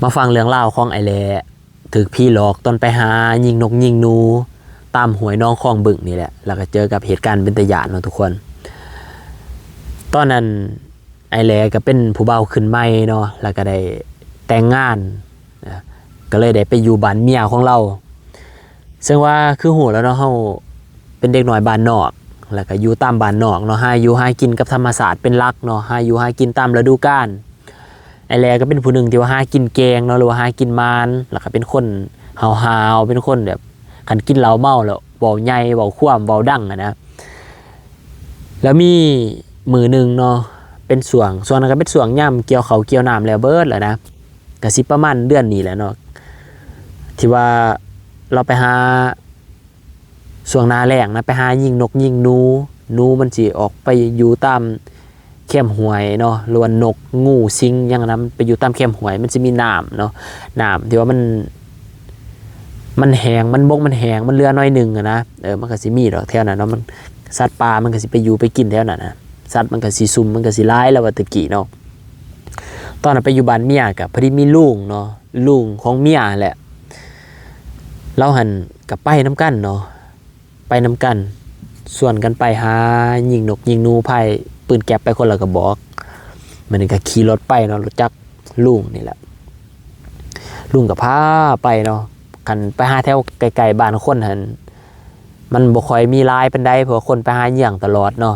ມາຟັງເລື່ອງລາວຂອງອ້າຍແຫຼ ຖືກຜີຫຼອກຕອນໄປຫາຍິງນົກຍິງໜູຕາມຫ້ວຍໜອງຄອງບຶ້ງນີ້ແຫຼະ ແລ້ວກໍເຈີກັບເຫດການເປັນຕາຢ້ານເນາະທຸກຄົນ. ຕອນນັ້ນອ້າຍແຫຼກໍເປັນຜູ້ບ່າວຂຶ້ນໃໝ່ເນາະ ແລ້ວກໍໄດ້ແຕ່ງງານ ກໍເລີຍໄດ້ໄປຢູ່ບ້ານເມຍຂອງລາວ. ເຊິ່ງວ່າຄືຮູ້ແລ້ວເນາະ ເຮົາເປັນເດັກນ້ອຍບ້ານນອກ ແລ້ວກໍຢູ່ຕາມບ້ານນອກເນາະ ຫາຢູ່ຫາກິນກັບທຳມະຊາດເປັນຫຼັກເນາະ ຫາຢູ່ຫາກິນຕາມລະດູການ. ອ້າຍແຫຼກໍເປັນຜູ້ໜຶ່ງທີ່ວ່າຫາກິນເກັ່ງເນາະ ຫຼືວ່າຫາກິນໝານ ແລ້ວກໍເປັນຄົນຫ້າວໆ ເປັນຄົນແບບ ຄັນກິນເຫຼົ້າເມົາແລ້ວເວົ້າໃຫຍ່ ເວົ້າຄວາມ ເວົ້າດັງຫັ້ນນະ. ແລ້ວມີມື້ໜຶ່ງເນາະ ເປັນຊ່ວງ ຊ່ວງນັ້ນກໍເປັນຊ່ວງຍາມກ່ຽວເຂົ້າກ່ຽວນ້ຳແລ້ວເບິດແລ້ວນະ ກໍຊິປະມານເດືອນນີ້ແຫຼະເນາະ ທີ່ວ່າລາວໄປຫາ ຊ່ວງໜ້າແລ້ງນະ ໄປຫາຍິງນົກຍິງໜູ ໜູມັນຊິອອກໄປຢູ່ຕາມແຄມຫ້ວຍເນາະ ຫຼືວ່ານົກ ງູ ສິງ ຫຍັງນະ ມັນໄປຢູ່ຕາມແຄມຫ້ວຍ ມັນຊິມີນ້ຳເນາະ ນ້ຳທີ່ວ່າມັນ ມັນແຫ້ງ ມັນບົກມັນແຫ້ງ ມັນເຫຼືອໜ້ອຍໜຶ່ງຫັ້ນນະ ເອີ ມັນກໍຊິມີດອກແຖວນັ້ນເນາະ ມັນ ສັດປ່າມັນກໍຊິໄປຢູ່ໄປກິນແຖວນັ້ນນະ ສັດມັນກໍຊິຊຸ່ມ ມັນກໍຊິຫຼາຍ ລາວວ່າແຕ່ກີ້ເນາະ. ຕອນນັ້ນໄປຢູ່ບ້ານເມຍ ກໍພໍດີມີລຸງເນາະ ລຸງຂອງເມຍຫັ້ນແຫຼະ ລາວຫັ້ນກໍໄປນຳກັນເນາະ ໄປນຳກັນ ຊວນກັນໄປຫາຍິງນົກຍິງໜູ ພາຍປືນແກັບໄປຄົນລະກະບອກ. ບາດນີ້ກໍຂີ່ລົດໄປເນາະ ລົດຈັກລຸງນີ້ແຫຼະ ລຸງກໍພາໄປເນາະ. ຄັນໄປຫາແຖວໃກ້ໆບ້ານຄົນຫັ້ນ ມັນບໍ່ຄ່ອຍມີຫຼາຍປານໃດ ເພາະວ່າຄົນໄປຫາເຍືອງຕະຫຼອດເນາະ.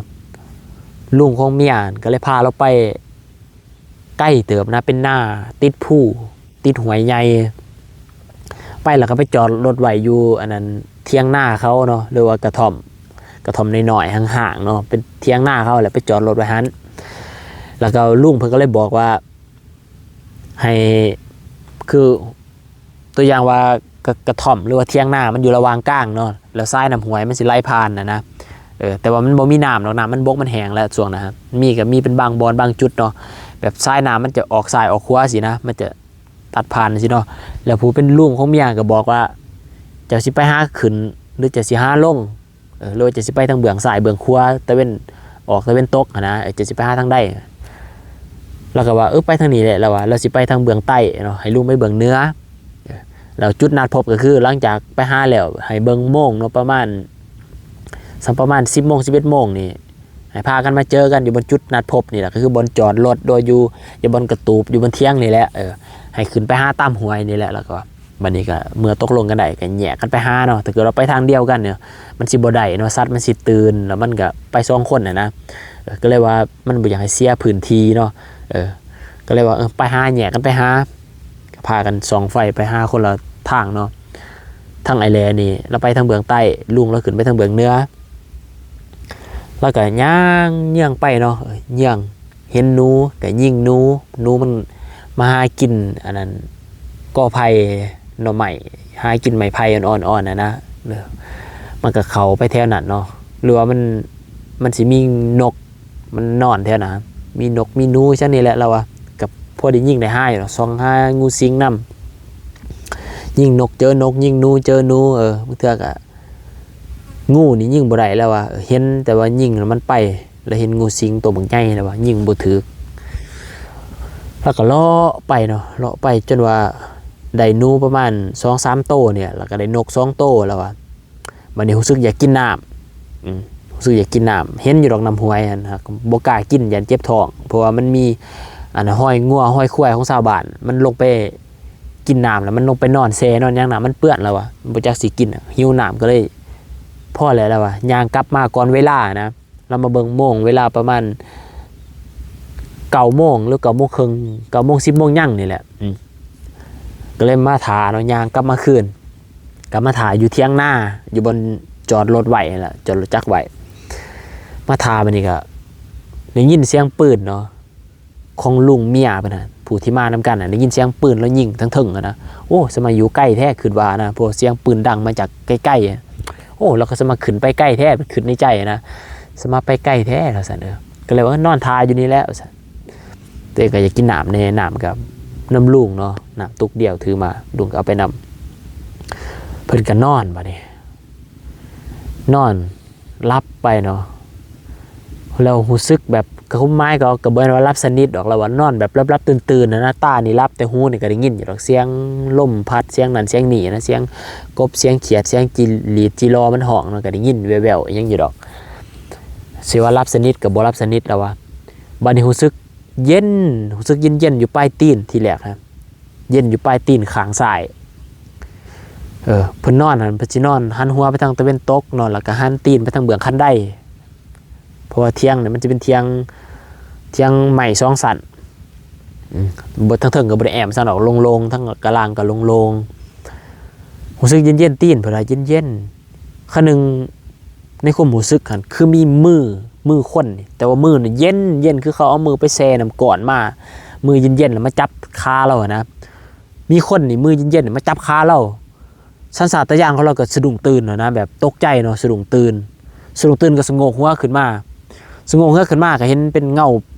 ລຸງຂອງເມຍຫັ້ນກໍເລີຍພາລາວໄປ ໄກເຕີບນະ ເປັນນາຕິດພູ ຕິດຫ້ວຍໃຫຍ່ ໄປແລ້ວກໍໄປຈອດລົດໄວ້ຢູ່ອັນນັ້ນ ຖຽງນາເຂົາເນາະ ຫຼືວ່າກະທ່ອມ ກະທ່ອມນ້ອຍໆ ຫ້າງໆເນາະ ເປັນຖຽງນາເຂົາ ແລ້ວໄປຈອດລົດໄວ້ຫັ້ນ. ແລ້ວກໍລຸງເພິ່ນກໍເລີຍບອກວ່າ ໃຫ້ ຄື ຕົວຢ່າງວ່າ ກະ ກະທ່ອມ ຫຼືວ່າຖຽງນາ ມັນຢູ່ລະຫວ່າງກາງເນາະ ແລ້ວສາຍນ້ຳຫ້ວຍມັນຊິໄຫຼຜ່ານນະນະ. ເອີ ແຕ່ວ່າມັນບໍ່ມີນ້ຳດອກ ນ້ຳມັນບົກມັນແຫ້ງແລ້ວຊ່ວງນັ້ນ ມີກໍມີເປັນບາງບ່ອນບາງຈຸດເນາະ ແບບສາຍນ້ຳມັນຈະອອກຊ້າຍອອກຂວາຊີ້ນະ ມັນຈະຕັດຜ່ານຊີ້ເນາະ. ແລ້ວຜູ້ເປັນລຸງຂອງເມຍກໍບອກວ່າ ເຈົ້າຊິໄປຫາຂຶ້ນ ຫຼືເຈົ້າຊິຫາລົງ ເອີ ຫຼືວ່າເຈົ້າຊິໄປທາງເບື້ອງຊ້າຍເບື້ອງຂວາ ຕາເວັນອອກຕາເວັນຕົກຫັ້ນນະ ເອີ ເຈົ້າຊິໄປຫາທາງໃດ? ລາວກໍວ່າ ເອີ ໄປທາງນີ້ແຫຼະ ລາວວ່າ ລາວຊິໄປທາງເບື້ອງໃຕ້ເນາະ ໃຫ້ລຸງໄປເບື້ອງເໜືອ. ແລ້ວຈຸດນັດພົບກໍຄື ຫຼັງຈາກໄປຫາແລ້ວ ໃຫ້ເບິ່ງໂມງເນາະ ປະມານ ສ່ຳປະມານສິບໂມງ ສິບເອັດໂມງນີ້ ໃຫ້ພາກັນມາເຈີກັນຢູ່ບ່ອນຈຸດນັດພົບນີ້ແຫຼະ ກໍຄືບ່ອນຈອດລົດ ໂດຍຢູ່ ຢູ່ບ່ອນກະຕູບ ຢູ່ບ່ອນຖຽງນີ້ແຫຼະ ເອີ ໃຫ້ຂຶ້ນໄປຫາຕາມຫ້ວຍນີ້ແຫຼະ. ແລ້ວກໍ ບັດນີ້ກໍເມື່ອຕົກລົງກັນໄດ້ ກໍແຍກກັນໄປຫາເນາະ. ຖ້າເກີດວ່າໄປທາງດຽວກັນນີ້ ມັນຊິບໍ່ໄດ້ເນາະ ສັດມັນຊິຕື່ນ ແລ້ວມັນກໍໄປສອງຄົນຫັ້ນນະ. ເອີ ກໍເລີຍວ່າມັນບໍ່ຢາກໃຫ້ເສຍພື້ນທີ່ເນາະ ເອີ ກໍເລີຍວ່າ ເອີ ໄປຫາ ແຍກກັນໄປຫາ ກໍພາກັນສ່ອງໄຟໄປຫາຄົນລະທາງເນາະ. ທາງອ້າຍແຫຼນີ້ລາວໄປທາງເບື້ອງໃຕ້ ລຸງລາວຂຶ້ນໄປທາງເບື້ອງເໜືອ ລາວກໍຍ່າງເຍືອງໄປເນາະ ເຍືອງ ເຫັນໜູ ກໍຍິງໜູ ໜູມັນມາຫາກິນອັນນັ້ນ ກໍໄຜ່ ໜໍ່ໄມ້ ຫາກິນໄມ້ໄຜ່ອ່ອນໆ ອ່ອນຫັ້ນນະ. ມັນກໍເຂົ້າໄປແຖວນັ້ນເນາະ ຫຼືວ່າມັນ ມັນຊິມີນົກ ມັນນອນແຖວນັ້ນ ມີນົກມີໜູຊັ້ນນີ້ແຫຼະ ລາວວ່າ ກໍພໍໄດ້ຍິງໄດ້ຫາຢູ່ດອກ ສ່ອງຫາງູສິງນຳ ຍິງນົກເຈີນົກ ຍິງໜູເຈີໜູ. ເອີ ບາງເທື່ອກໍ ງູນີ້ຍິງບໍ່ໄດ້ ລາວວ່າ ເຫັນແຕ່ວ່າຍິງແລ້ວມັນໄປ ລາວເຫັນງູສິງໂຕບັກໃຫຍ່ ລາວວ່າຍິງບໍ່ຖືກ. ລາວກໍເລາະໄປເນາະ ເລາະໄປຈົນວ່າໄດ້ໜູປະມານສອງສາມໂຕນີ້ ແລ້ວກໍໄດ້ນົກສອງໂຕ ລາວວ່າ. ບັດນີ້ຮູ້ສຶກຢາກກິນນ້ຳ ອືມ ຮູ້ສຶກຢາກກິນນ້ຳ ເຫັນຢູ່ດອກນ້ຳຫ້ວຍຫັ້ນ ຫາກບໍ່ກ້າກິນ ຢ້ານເຈັບທ້ອງ ເພາະວ່າມັນມີ ອັນ ຮອຍງົວຮອຍຄວາຍຂອງຊາວບ້ານ ມັນລົງໄປກິນນ້ຳ ແລ້ວມັນລົງໄປນອນແຊ່ນອນຫຍັງ ນ້ຳມັນເປື້ອນ ລາວວ່າ ບໍ່ຈັກຊິກິນ ຫິວນ້ຳ ກໍເລີຍພໍແລ້ວ ລາວວ່າ ຍ່າງກັບມາກ່ອນເວລານະ. ລາວມາເບິ່ງໂມງ ເວລາປະມານເກົ້າໂມງ ຫຼືເກົ້າໂມງເຄິ່ງ ເກົ້າໂມງ ສິບໂມງຍັງນີ້ແຫຼະ ອືມ ກໍເລີຍມາຖ້າເນາະ ຍ່າງກັບມາຄືນ ກໍມາຖ້າຢູ່ຖຽງນາ ຢູ່ບ່ອນຈອດລົດໄວ້ຫັ້ນລະ ຈອດລົດຈັກໄວ້ ມາຖ້າ. ບັດນີ້ກໍໄດ້ຍິນສຽງປືນເນາະ ຂອງລຸງເມຍເພິ່ນນະ ຜູ້ທີ່ມານຳກັນນະ ໄດ້ຍິນສຽງປືນລະຍິງທາງເທິງຫັ້ນນະ. ໂອ້ ສະມາຢູ່ໄກແທ້ ຄິດວ່ານະ ເພາະສຽງປືນດັງມາຈາກໄກໆ. ໂອ້ ລາວກໍສະມາຂຶ້ນໄປໄກແທ້ ຄິດໃນໃຈນະ ສະມາໄປໄກແທ້ ວ່າຊັ້ນ. ເອີ ກໍເລີຍວ່າ ເອີ ນອນຖ້າຢູ່ນີ້ແຫຼະ ວ່າຊັ້ນ. ແຕ່ກໍຢາກກິນນ້ຳແດ່ ນ້ຳກໍນຳລຸງເນາະ ນ້ຳຕຸກດຽວຖືມາ ລຸງກໍເອົາໄປນຳ. ເພິ່ນກໍນອນ ບັດນີ້ນອນ ຫຼັບໄປເນາະ. ແລ້ວຮູ້ສຶກແບບ ຄວາມໝາຍກໍ ກໍບໍ່ແມ່ນວ່າຫຼັບສະໜິດດອກ ແລ້ວວ່ານອນແບບຫຼັບໆຕື່ນໆຫັ້ນນະ ຕານີ້ຫຼັບ ແຕ່ຫູນີ້ກໍໄດ້ຍິນຢູ່ດອກ ສຽງລົມພັດ ສຽງນັ້ນສຽງນີ້ນະ ສຽງກົບ ສຽງຂຽດ ສຽງຈີຫຼີດຈີລໍມັນຮ້ອງນະ ກໍໄດ້ຍິນແວ່ວໆອີ່ຫຍັງຢູ່ດອກ. ຊິວ່າຫຼັບສະໜິດກໍບໍ່ຫຼັບສະໜິດແລ້ວວ່າ. ບາດນີ້ຮູ້ສຶກເຢັນ ຮູ້ສຶກເຢັນໆຢູ່ປາຍຕີນ ທີແລກນະ ເຢັນຢູ່ປາຍຕີນຂ້າງຊ້າຍ. ເອີ ເພິ່ນນອນຫັ້ນ ເພິ່ນຊິນອນຫັນຫົວໄປທາງຕາເວັນຕົກເນາະ ແລ້ວກໍຫັນຕີນໄປທາງເບື້ອງຄັນໄດ ເພາະວ່າທຽງນີ້ມັນຈະເປັນທຽງ ທຽງໄມ້ສອງຊັ້ນ. ອືມ ບໍ່ ທາງເທິງກໍບໍ່ໄດ້ແອ້ມຊັ້ນດອກ ໂລ່ງໆ ທາງກະລ່າງກໍໂລ່ງໆ. ຮູ້ສຶກເຢັນໆຕີນ ເພິ່ນວ່າເຢັນໆ. ຄັ້ງໜຶ່ງໃນຄວາມຮູ້ສຶກຫັ້ນ ຄືມີມື ມືຄົນນີ້ ແຕ່ວ່າມືນີ້ເຢັນ ເຢັນ ຄືເຂົາເອົາມືໄປແຊ່ນ້ຳກ້ອນມາ ມືເຢັນໆ ແລ້ວມາຈັບຂາລາວຫັ້ນນະ. ມີຄົນນີ້ມືເຢັນໆ ມາຈັບຂາລາວ. ສັນຊາດຕະຍານຂອງລາວກໍສະດຸ້ງຕື່ນຫັ້ນນະ ແບບຕົກໃຈເນາະ ສະດຸ້ງຕື່ນ ສະດຸ້ງຕື່ນກໍສະໂງກຫົວຂຶ້ນມາ ສະໂງກຫົວຂຶ້ນມາກໍເຫັນເປັນເງົາ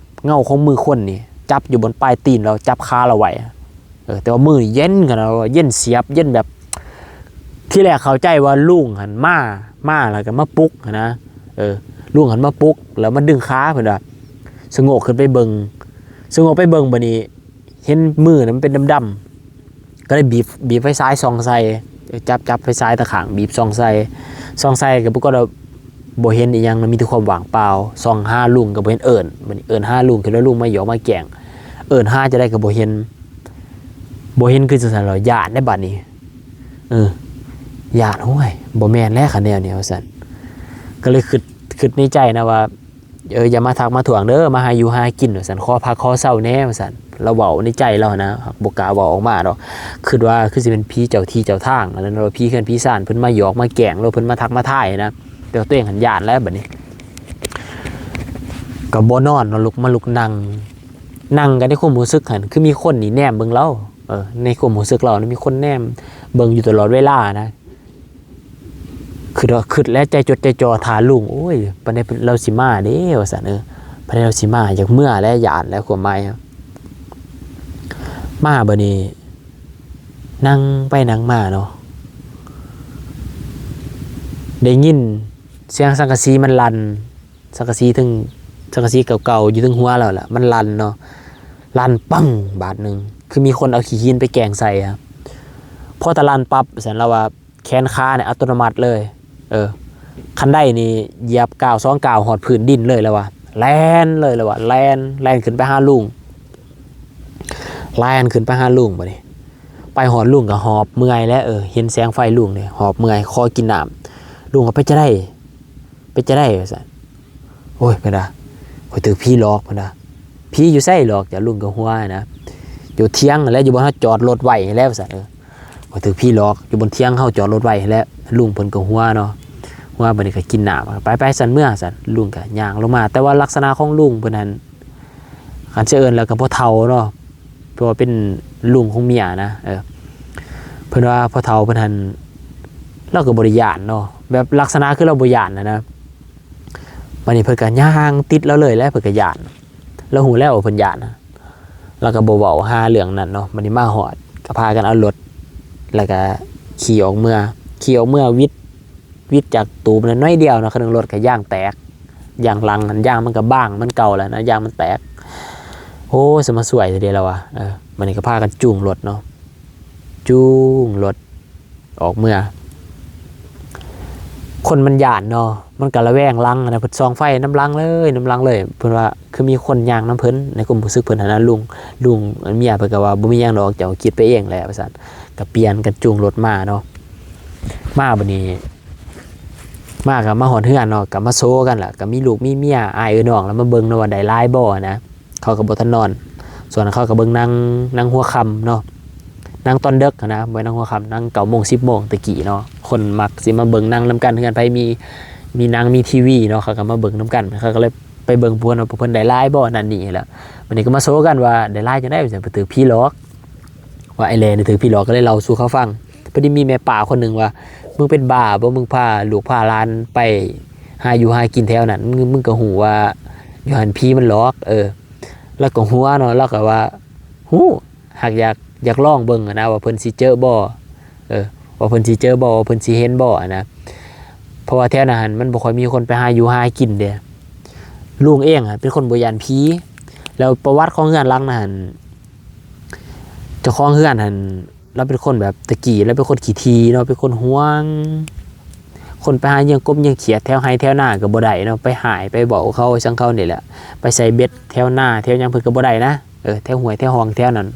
ເງົາຂອງມືຄົນນີ້ ຈັບຢູ່ບ່ອນປາຍຕີນລາວ ຈັບຂາລາວໄວ້. ເອີ ແຕ່ວ່າມືນີ້ເຢັນຂະໜາດວ່າເຢັນສຽບ ເຢັນແບບ ທີແລກເຂົ້າໃຈວ່າລຸງຫັ້ນມາ ມາແລ້ວກໍມາປຸກຫັ້ນນະ. ເອີ ລຸງຫັ້ນມາປຸກ ແລ້ວມາດຶງຂາ ເພິ່ນວ່າ. ສະໂງກຂຶ້ນໄປເບິ່ງ ສະໂງກໄປເບິ່ງ ບາດນີ້ເຫັນມືນະມັນເປັນດຳໆ ກໍເລີຍບີບ ບີບໄຟສາຍສ່ອງໃສ່ ຈັບ ຈັບໄຟສາຍຕາຂ້າງ ບີບສ່ອງໃສ່ ສ່ອງໃສ່ກໍປາກົດວ່າບໍ່ເຫັນອີ່ຫຍັງນະ ມີແຕ່ຄວາມວ່າງເປົ່າ. ສ່ອງຫາລຸງກໍບໍ່ເຫັນ ເອີ້ນ ບາດນີ້ເອີ້ນຫາລຸງ ຄິດວ່າລຸງມາຢອກມາແກ້ງ ເອີ້ນຫາຈັ່ງໃດກໍບໍ່ເຫັນ ບໍ່ເຫັນຄືຈັ່ງຊັ້ນລະ ຢ້ານເດ້ບາດນີ້. ເອີ ຢ້ານ ໂອ້ຍ ບໍ່ແມ່ນແລ້ວຄັນແນວນີ້ວ່າຊັ້ນ. ກໍເລີຍຄິດ ຄິດໃນໃຈນະວ່າ ເອີ ຢ່າມາທັກມາທ້ວງເດີ ມາຫາຢູ່ຫາກິນວ່າຊັ້ນ ຂໍພັກຂໍເຊົາແດ່ວ່າຊັ້ນ. ລາວເວົ້າໃນໃຈລາວຫັ້ນນະ ບໍ່ກ້າເວົ້າອອກມາດອກ ຄິດວ່າຄືຊິເປັນຜີເຈົ້າທີ່ເຈົ້າທາງ ອັນນັ້ນວ່າຜີເຮືອນຜີຊານ ເພິ່ນມາຢອກມາແກ້ງ ຫຼືເພິ່ນມາທັກມາທາຍນະ. ແຕ່ວ່າຕົວເອງຫັ້ນຢ້ານແລ້ວບາດນີ້ ກໍບໍ່ນອນເນາະ ລຸກມາລຸກນັ່ງ ນັ່ງກັນໃນຄວາມຮູ້ສຶກຫັ້ນ ຄືມີຄົນນີ້ແນມເບິ່ງລາວ. ເອີ ໃນຄວາມຮູ້ສຶກລາວນະ ມີຄົນແນມເບິ່ງຢູ່ຕະຫຼອດເວລານະ. ຄິດວ່າ ຄິດແລ້ວໃຈຈົດໃຈຈ່ອຖ້າລຸງ ໂອ້ຍ ປານໃດລາວຊິມາເດ້ວ່າຊັ້ນ. ເອີ ປານໃດລາວຊິມາ ຢາກເມືອແລ້ວ ຢ້ານແລ້ວ ຄວາມໝາຍ. ມາບາດນີ້ ນັ່ງໄປນັ່ງມາເນາະ ໄດ້ຍິນສຽງສັງກະສີມັນລັ່ນ ສັງກະສີເທິງ ສັງກະສີເກົ່າໆຢູ່ເທິງຫົວລາວລະ ມັນລັ່ນເນາະ ລັ່ນປັງບາດໜຶ່ງ ຄືມີຄົນເອົາຂີ້ຫີນໄປແກ່ງໃສ່. ພໍຕາລັ່ນປັບ ວ່າຊັ້ນ ລາວວ່າ ແຂນຂານີ້ອັດຕະໂນມັດເລີຍ ເອີ ຄັນໄດນີ້ຢຽບກ້າວສອງກ້າວຮອດພື້ນດິນເລີຍ ລາວວ່າ ແລ່ນເລີຍ ລາວວ່າ ແລ່ນ ແລ່ນຂຶ້ນໄປຫາລຸງ ແລ່ນຂຶ້ນໄປຫາລຸງ. ບາດນີ້ໄປຮອດ ລຸງກໍຫອບເມື່ອຍແລ້ວ ເອີ ເຫັນແສງໄຟລຸງນີ້ຫອບເມື່ອຍ ຂໍກິນນ້ຳ. ລຸງກໍ ເປັນຈັ່ງໃດ ເປັນຈັ່ງໃດ ວ່າຊັ້ນ. ໂອ້ຍ ເພິ່ນວ່າ ຂ້ອຍຖືກຜີຫຼອກ ເພິ່ນວ່າ. ຜີຢູ່ໃສຫຼອກເຈົ້າ? ລຸງກໍຫົວນະ ຢູ່ຖຽງຫັ້ນແຫຼະ ຢູ່ບ່ອນເຮົາຈອດລົດໄວ້ຫັ້ນແຫຼະ ວ່າຊັ້ນ. ເອີ ຂ້ອຍຖືກຜີຫຼອກ ຢູ່ບ່ອນຖຽງເຮົາຈອດລົດໄວ້ຫັ້ນແຫຼະ. ລຸງເພິ່ນກໍຫົວເນາະ ຫົວ ບາດນີ້ກໍກິນນ້ຳ ໄປໆ ຊັ້ນເມືອຊັ້ນ. ລຸງກໍຍ່າງລົງມາ ແຕ່ວ່າລັກສະນະຂອງລຸງເພິ່ນຫັ້ນ ຄັນຊິເອີ້ນແລ້ວກໍພໍ່ເຖົ້າເນາະ ເພາະວ່າເປັນລຸງຂອງເມຍນະ. ເອີ ເພິ່ນວ່າພໍ່ເຖົ້າເພິ່ນຫັ້ນ ລາວກໍບໍ່ໄດ້ຢ້ານເນາະ ແບບລັກສະນະຄືລາວບໍ່ຢ້ານຫັ້ນນະ. ບາດນີ້ເພິ່ນກໍຍ່າງຕິດລາວເລີຍແຫຼະ ເພິ່ນກໍຢ້ານ ລາວຮູ້ແລ້ວວ່າເພິ່ນຢ້ານນະ ລາວກໍບໍ່ເວົ້າຫາເລື່ອງນັ້ນເນາະ. ບາດນີ້ມາຮອດກໍພາກັນເອົາລົດ ແລ້ວກໍຂີ່ອອກເມືອ ຂີ່ອອກເມືອ ວິດ ວິດຈາກຕູບນັ້ນໜ້ອຍດຽວເນາະ ຄັນໜຶ່ງລົດກໍຢາງແຕກ ຢາງຫຼັງຫັ້ນ ຢາງມັນກໍບາງ ມັນເກົ່າແລ້ວນະ ຢາງມັນແຕກ. ໂອ້ ສະມາຊ່ວຍແທ້ເດ ລາວວ່າ. ເອີ ບາດນີ້ກໍພາກັນຈູງລົດເນາະ ຈູງລົດອອກເມືອ. ຄົນມັນຢ້ານເນາະ ມັນກໍລະແວງຫຼັງນະ ເພິ່ນສ່ອງໄຟນຳຫຼັງເລີຍ ນຳຫຼັງເລີຍ. ເພິ່ນວ່າຄືມີຄົນຍ່າງນຳເພິ່ນ ໃນຄວາມຮູ້ສຶກເພິ່ນຫັ້ນນະ ລຸງ ລຸງ ເມຍເພິ່ນກໍວ່າ ບໍ່ມີຫຍັງດອກ ເຈົ້າຄິດໄປເອງແຫຼະ ວ່າຊັ້ນ. ກໍປ່ຽນກັນຈູງລົດມາເນາະ ມາບາດນີ້ ມາກໍມາຮອດເຮືອນເນາະ ກໍມາໂຊກັນລະ ກໍມີລູກມີເມຍ ອ້າຍເອື້ອຍນ້ອງລະມາເບິ່ງເນາະວ່າໄດ້ຫຼາຍບໍ່ນະ. ເຂົາກໍບໍ່ທັນນອນ ສ່ວນເຂົາກໍເບິ່ງໜັງ ໜັງຫົວຄ່ຳເນາະ ໜັງຕອນເດິກຫັ້ນນະ ບໍ່ແມ່ນໜັງຫົວຄ່ຳ ໜັງເກົ້າໂມງ ສິບໂມງແຕ່ກີ້ເນາະ. ຄົນມັກຊິມາເບິ່ງໜັງນຳກັນ ເຮືອນໃຜມີ ມີໜັງ ມີທີວີເນາະ ເຂົາກໍມາເບິ່ງນຳກັນ. ເຂົາກໍເລີຍໄປເບິ່ງພວກເພິ່ນວ່າພວກເພິ່ນໄດ້ຫຼາຍບໍ່ ນັ້ນນີ້ແຫຼະ. ບາດນີ້ກໍມາໂຊກັນວ່າໄດ້ຫຼາຍຈັ່ງໃດ ວ່າຊັ້ນ ໄປຖືກຜີຫຼອກ ວ່າໄອ້ແຫຼນີ້ຖືກຜີຫຼອກ ກໍເລີຍເລົ່າສູ່ເຂົາຟັງ. ພໍດີມີແມ່ປ້າຄົນໜຶ່ງວ່າ ມຶງເປັນບ້າບໍ່ ມຶງພາລູກພາຫຼານໄປຫາຢູ່ຫາກິນແຖວນັ້ນ ມຶງ ມຶງກໍຮູ້ວ່າຢູ່ຫັ້ນຜີມັນຫຼອກ. ເອີ ລາວກໍຫົວເນາະ ລາວກໍວ່າ ຮູ້ ຫາກຢາກ ຢາກລອງເບິ່ງຫັ້ນນະ ວ່າເພິ່ນຊິເຈີບໍ່ ເອີ ວ່າເພິ່ນຊິເຈີບໍ່ ວ່າເພິ່ນຊິເຫັນບໍ່ຫັ້ນນະ. ເພາະວ່າແຖວນັ້ນຫັ້ນມັນບໍ່ຄ່ອຍມີຄົນໄປຫາຢູ່ຫາກິນເດ້. ລຸງເອງຫັ້ນເປັນຄົນບໍ່ຢ້ານຜີ ແລ້ວປະຫວັດຂອງເຮືອນຫຼັງນັ້ນຫັ້ນ ເຈົ້າຂອງເຮືອນຫັ້ນ ລາວເປັນຄົນແບບ ແຕ່ກີ້ລາວເປັນຄົນຂີ້ຖີ່ເນາະ ເປັນຄົນຫວງ ຄົນໄປຫາເຫຍື່ອກົບເຫຍື່ອຂຽດແຖວໄຮ່ແຖວນາກໍບໍ່ໄດ້ເນາະ ໄປຮ້າຍໄປເວົ້າເຂົາຈັ່ງເຂົານີ້ແຫຼະ ໄປໃສ່ເບັດແຖວນາແຖວຫຍັງເພິ່ນກໍບໍ່ໄດ້ນະ ເອີ ແຖວຫ້ວຍແຖວຮ່ອງແຖວນັ້ນ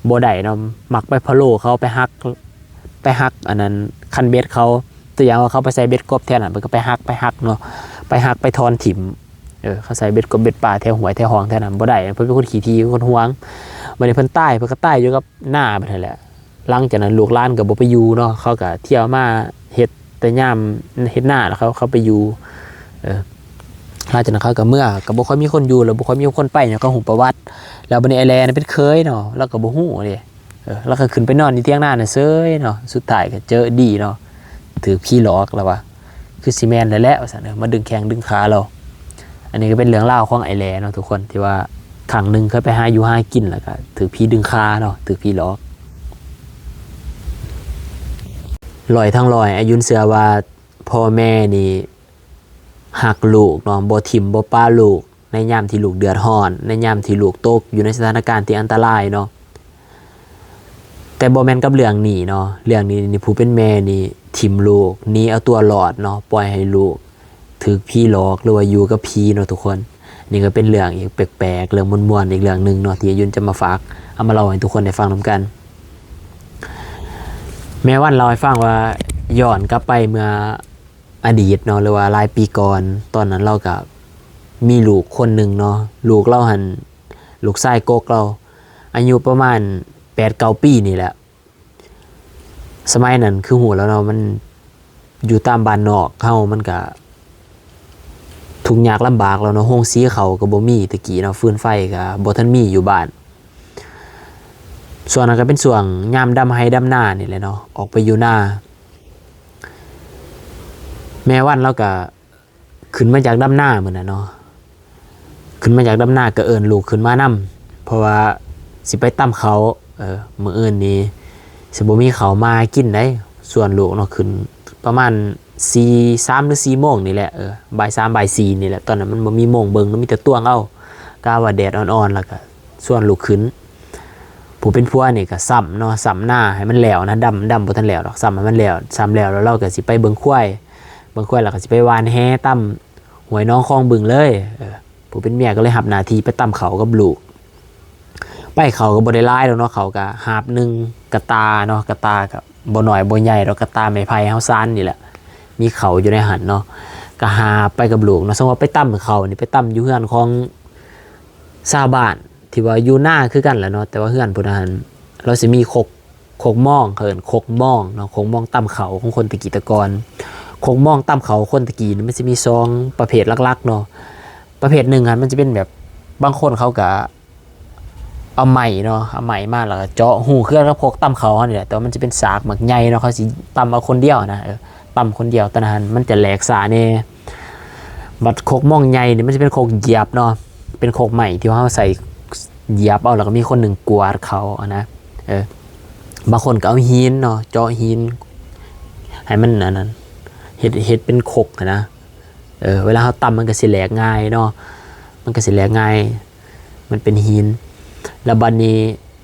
ບໍ່ໄດ້ເນາະ ມັກໄປພະໂລເຂົາ ໄປຫັກ ໄປຫັກອັນນັ້ນຄັນເບັດເຂົາ ຕົວຢ່າງວ່າເຂົາໄປໃສ່ເບັດກົບແຖວນັ້ນ ເພິ່ນກໍໄປຫັກ ໄປຫັກເນາະ ໄປຫັກໄປຖອນຖິ້ມ ເອີ ເຂົາໃສ່ເບັດກົບເບັດປາແຖວຫ້ວຍແຖວຮ່ອງແຖວນັ້ນບໍ່ໄດ້ ເພິ່ນເປັນຄົນຂີ້ຖີ່ ເປັນຄົນຫວງ ບັດນີ້ເພິ່ນຕາຍ ເພິ່ນກໍຕາຍຢູ່ກັບນາເພິ່ນຫັ້ນແຫຼະ ຫຼັງຈາກນັ້ນລູກຫຼານກໍບໍ່ໄປຢູ່ເນາະ ເຂົາກໍທ່ຽວມາເຮັດແຕ່ຍາມເຮັດນາ ແລ້ວເຂົາ ເຂົາໄປຢູ່ ເອີ ຫຼັງຈາກນັ້ນເຂົາກໍເມືອ ກໍບໍ່ຄ່ອຍມີຄົນຢູ່ ແລ້ວບໍ່ຄ່ອຍມີຄົນໄປຫຍັງ ເຂົາຮູ້ປະຫວັດ ແລ້ວບັດນີ້ອ້າຍແຫຼນະເປັນເຂີຍເນາະ ລາວກໍບໍ່ຮູ້ເດ້ ເອີ ລາວກໍຂຶ້ນໄປນອນຢູ່ຖຽງນານັ້ນເສີຍເນາະ ສຸດທ້າຍກໍເຈີດີເນາະ ຖືກຜີຫຼອກລາວວ່າ ຄືຊິແມ່ນແລ້ວແຫຼະວ່າຊັ້ນ ເອີ ມາດຶງແຂ້ງດຶງຂາລາວ ອັນນີ້ກໍເປັນເລື່ອງລາວຂອງອ້າຍແຫຼເນາະທຸກຄົນ ທີ່ວ່າຄັ້ງໜຶ່ງເຄີຍໄປຫາຢູ່ຫາກິນ ແລ້ວກໍຖືກຜີດຶງຂາເນາະ ຖືກຜີຫຼອກ ຮ້ອຍທັງຮ້ອຍ ອ້າຍຍຸນເຊື່ອວ່າພໍ່ແມ່ນີ້ຮັກລູກເນາະ ບໍ່ຖິ້ມບໍ່ປະລູກ ໃນຍາມທີ່ລູກເດືອດຮ້ອນ ໃນຍາມທີ່ລູກຕົກຢູ່ໃນສະຖານະການທີ່ອັນຕະລາຍເນາະ ແຕ່ບໍ່ແມ່ນກັບເລື່ອງນີ້ເນາະ ເລື່ອງນີ້ນີ້ຜູ້ເປັນແມ່ນີ້ຖິ້ມລູກ ໜີເອົາຕົວລອດເນາະ ປ່ອຍໃຫ້ລູກຖືກຜີຫຼອກ ຫຼືວ່າຢູ່ກັບຜີເນາະທຸກຄົນ ນີ້ກໍເປັນເລື່ອງອີກແປກໆ ເລື່ອງມ່ວນໆ ອີກເລື່ອງໜຶ່ງເນາະ ທີ່ອ້າຍຍຸນຈະມາຝາກ ເອົາມາເລົ່າໃຫ້ທຸກຄົນໄດ້ຟັງນຳກັນ ແມ່ວັນເລົ່າໃຫ້ຟັງວ່າ ຍ້ອນກັບໄປເມື່ອ ອະດີດເນາະ ຫຼືວ່າຫຼາຍປີກ່ອນ ຕອນນັ້ນລາວກະມີລູກຄົນໜຶ່ງເນາະ ລູກລາວຫັ້ນ ລູກຊາຍກົກລາວ ອາຍຸປະມານແປດເກົ້າປີນີ້ແຫຼະ ສະໄໝນັ້ນຄືຮູ້ແລ້ວເນາະ ມັນຢູ່ຕາມບ້ານນອກເຮົາ ມັນກະທຸກຍາກລຳບາກແລ້ວເນາະ ໂຮງສີເຂົ້າກໍບໍ່ມີແຕ່ກີ້ເນາະ ຟືນໄຟກໍບໍ່ທັນມີຢູ່ບ້ານ ຊ່ວງນັ້ນກໍເປັນຊ່ວງຍາມດຳໄຮ່ດຳນານີ້ແຫຼະເນາະ ອອກໄປຢູ່ນາ ແມ່ວັນລາວກະຂຶ້ນມາຈາກດຳນາມື້ນັ້ນເນາະ ຂຶ້ນມາຈາກດຳນາກະເອີ້ນລູກຂຶ້ນມານຳ ເພາະວ່າຊິໄປຕຳເຂົ້າ ເອີ ມື້ອື່ນນີ້ຊິບໍ່ມີເຂົ້າມາກິນໃດ໋ ຊວນລູກເນາະ ຂຶ້ນປະມານສີ່ ສາມ ຫຼື ສີ່ໂມງນີ້ແຫຼະ ເອີ ບ່າຍສາມ ບ່າຍສີ່ນີ້ແຫຼະ ຕອນນັ້ນມັນບໍ່ມີໂມງເບິ່ງເນາະ ມີແຕ່ຕວງເອົາ ກະວ່າແດດອ່ອນໆ ແລ້ວກະ ຊວນລູກຂຶ້ນ ຜູ້ເປັນຜົວນີ້ກໍຊ້ຳເນາະ ຊ້ຳນາໃຫ້ມັນແລ້ວນະ ດຳ ດຳບໍ່ທັນແລ້ວດອກ ຊ້ຳໃຫ້ມັນແລ້ວ ຊ້ຳແລ້ວ ແລ້ວລາວກໍຊິໄປເບິ່ງຄວາຍ ເບິ່ງຄວາຍແລ້ວກໍຊິໄປຫວ່ານແຫຕຳຫ້ວຍໜອງຄອງບຶງເລີຍ ເອີ ຜູ້ເປັນເມຍກໍເລີຍຮັບໜ້າທີ່ໄປຕຳເຂົ້າກັບລູກ ໄປເຂົ້າກໍບໍ່ໄດ້ຫຼາຍດອກເນາະ ເຂົ້າກໍຫາບໜຶ່ງ ກະຕ່າເນາະ ກະຕ່າກໍບໍ່ນ້ອຍບໍ່ໃຫຍ່ດອກ ກະຕ່າໄມ້ໄຜ່ເຮົາສານນີ້ແຫຼະ ມີເຂົ້າຢູ່ໃນຫັ້ນເນາະ ກໍຫາບໄປກັບລູກເນາະ ສົມມຸດວ່າໄປຕຳເຂົ້ານີ້ ໄປຕຳຢູ່ເຮືອນຂອງ ຊາວບ້ານທີ່ວ່າຢູ່ນາຄືກັນແຫຼະເນາະ ແຕ່ວ່າເຮືອນຜູ້ນັ້ນ ລາວຊິມີຄົກ ຄົກມອງ ເຂົາເອີ້ນຄົກມອງເນາະ ຄົກມອງຕຳເຂົ້າຂອງຄົນແຕ່ກີ້ແຕ່ກ່ອນ ຄົກມອງຕຳເຂົ້າຄົນແຕ່ກີ້ນີ້ ມັນຊິມີສອງປະເພດຫຼັກໆເນາະ ປະເພດໜຶ່ງຫັ້ນ ມັນຈະເປັນແບບ ບາງຄົນເຂົາກະເອົາໄມ້ເນາະ ເອົາໄມ້ມາ ແລ້ວກະເຈາະຮູຄືກັບຄົກຕຳເຂົ້າເຮົານີ້ແຫຼະ ແຕ່ວ່າມັນຈະເປັນສາກໝາກໃຫຍ່ເນາະ ເຂົາຊິຕຳເອົາຄົນດຽວນະ ເອີ ຕຳຄົນດຽວ ຕອນນັ້ນມັນຈະແຫຼກຊ້າແດ່ ບັດຄົກມອງໃຫຍ່ນີ້ມັນຈະເປັນຄົກຢຽບເນາະ ເປັນຄົກໄມ້ທີ່ວ່າເຮົາໃສ່ຢຽບເອົາ ແລ້ວກໍມີຄົນໜຶ່ງກວາດເຂົ້າຫັ້ນນະ ເອີ ບາງຄົນກໍເອົາຫີນເນາະ ເຈາະຫີນໃຫ້ມັນອັນນັ້ນ ເຮັດ ເຮັດເປັນຄົກຫັ້ນນະ ເອີ ເວລາເຮົາຕຳມັນກໍຊິແຫຼກງ່າຍເນາະ ມັນກໍຊິແຫຼກງ່າຍ ມັນເປັນຫີນ ແລ້ວບັດນີ້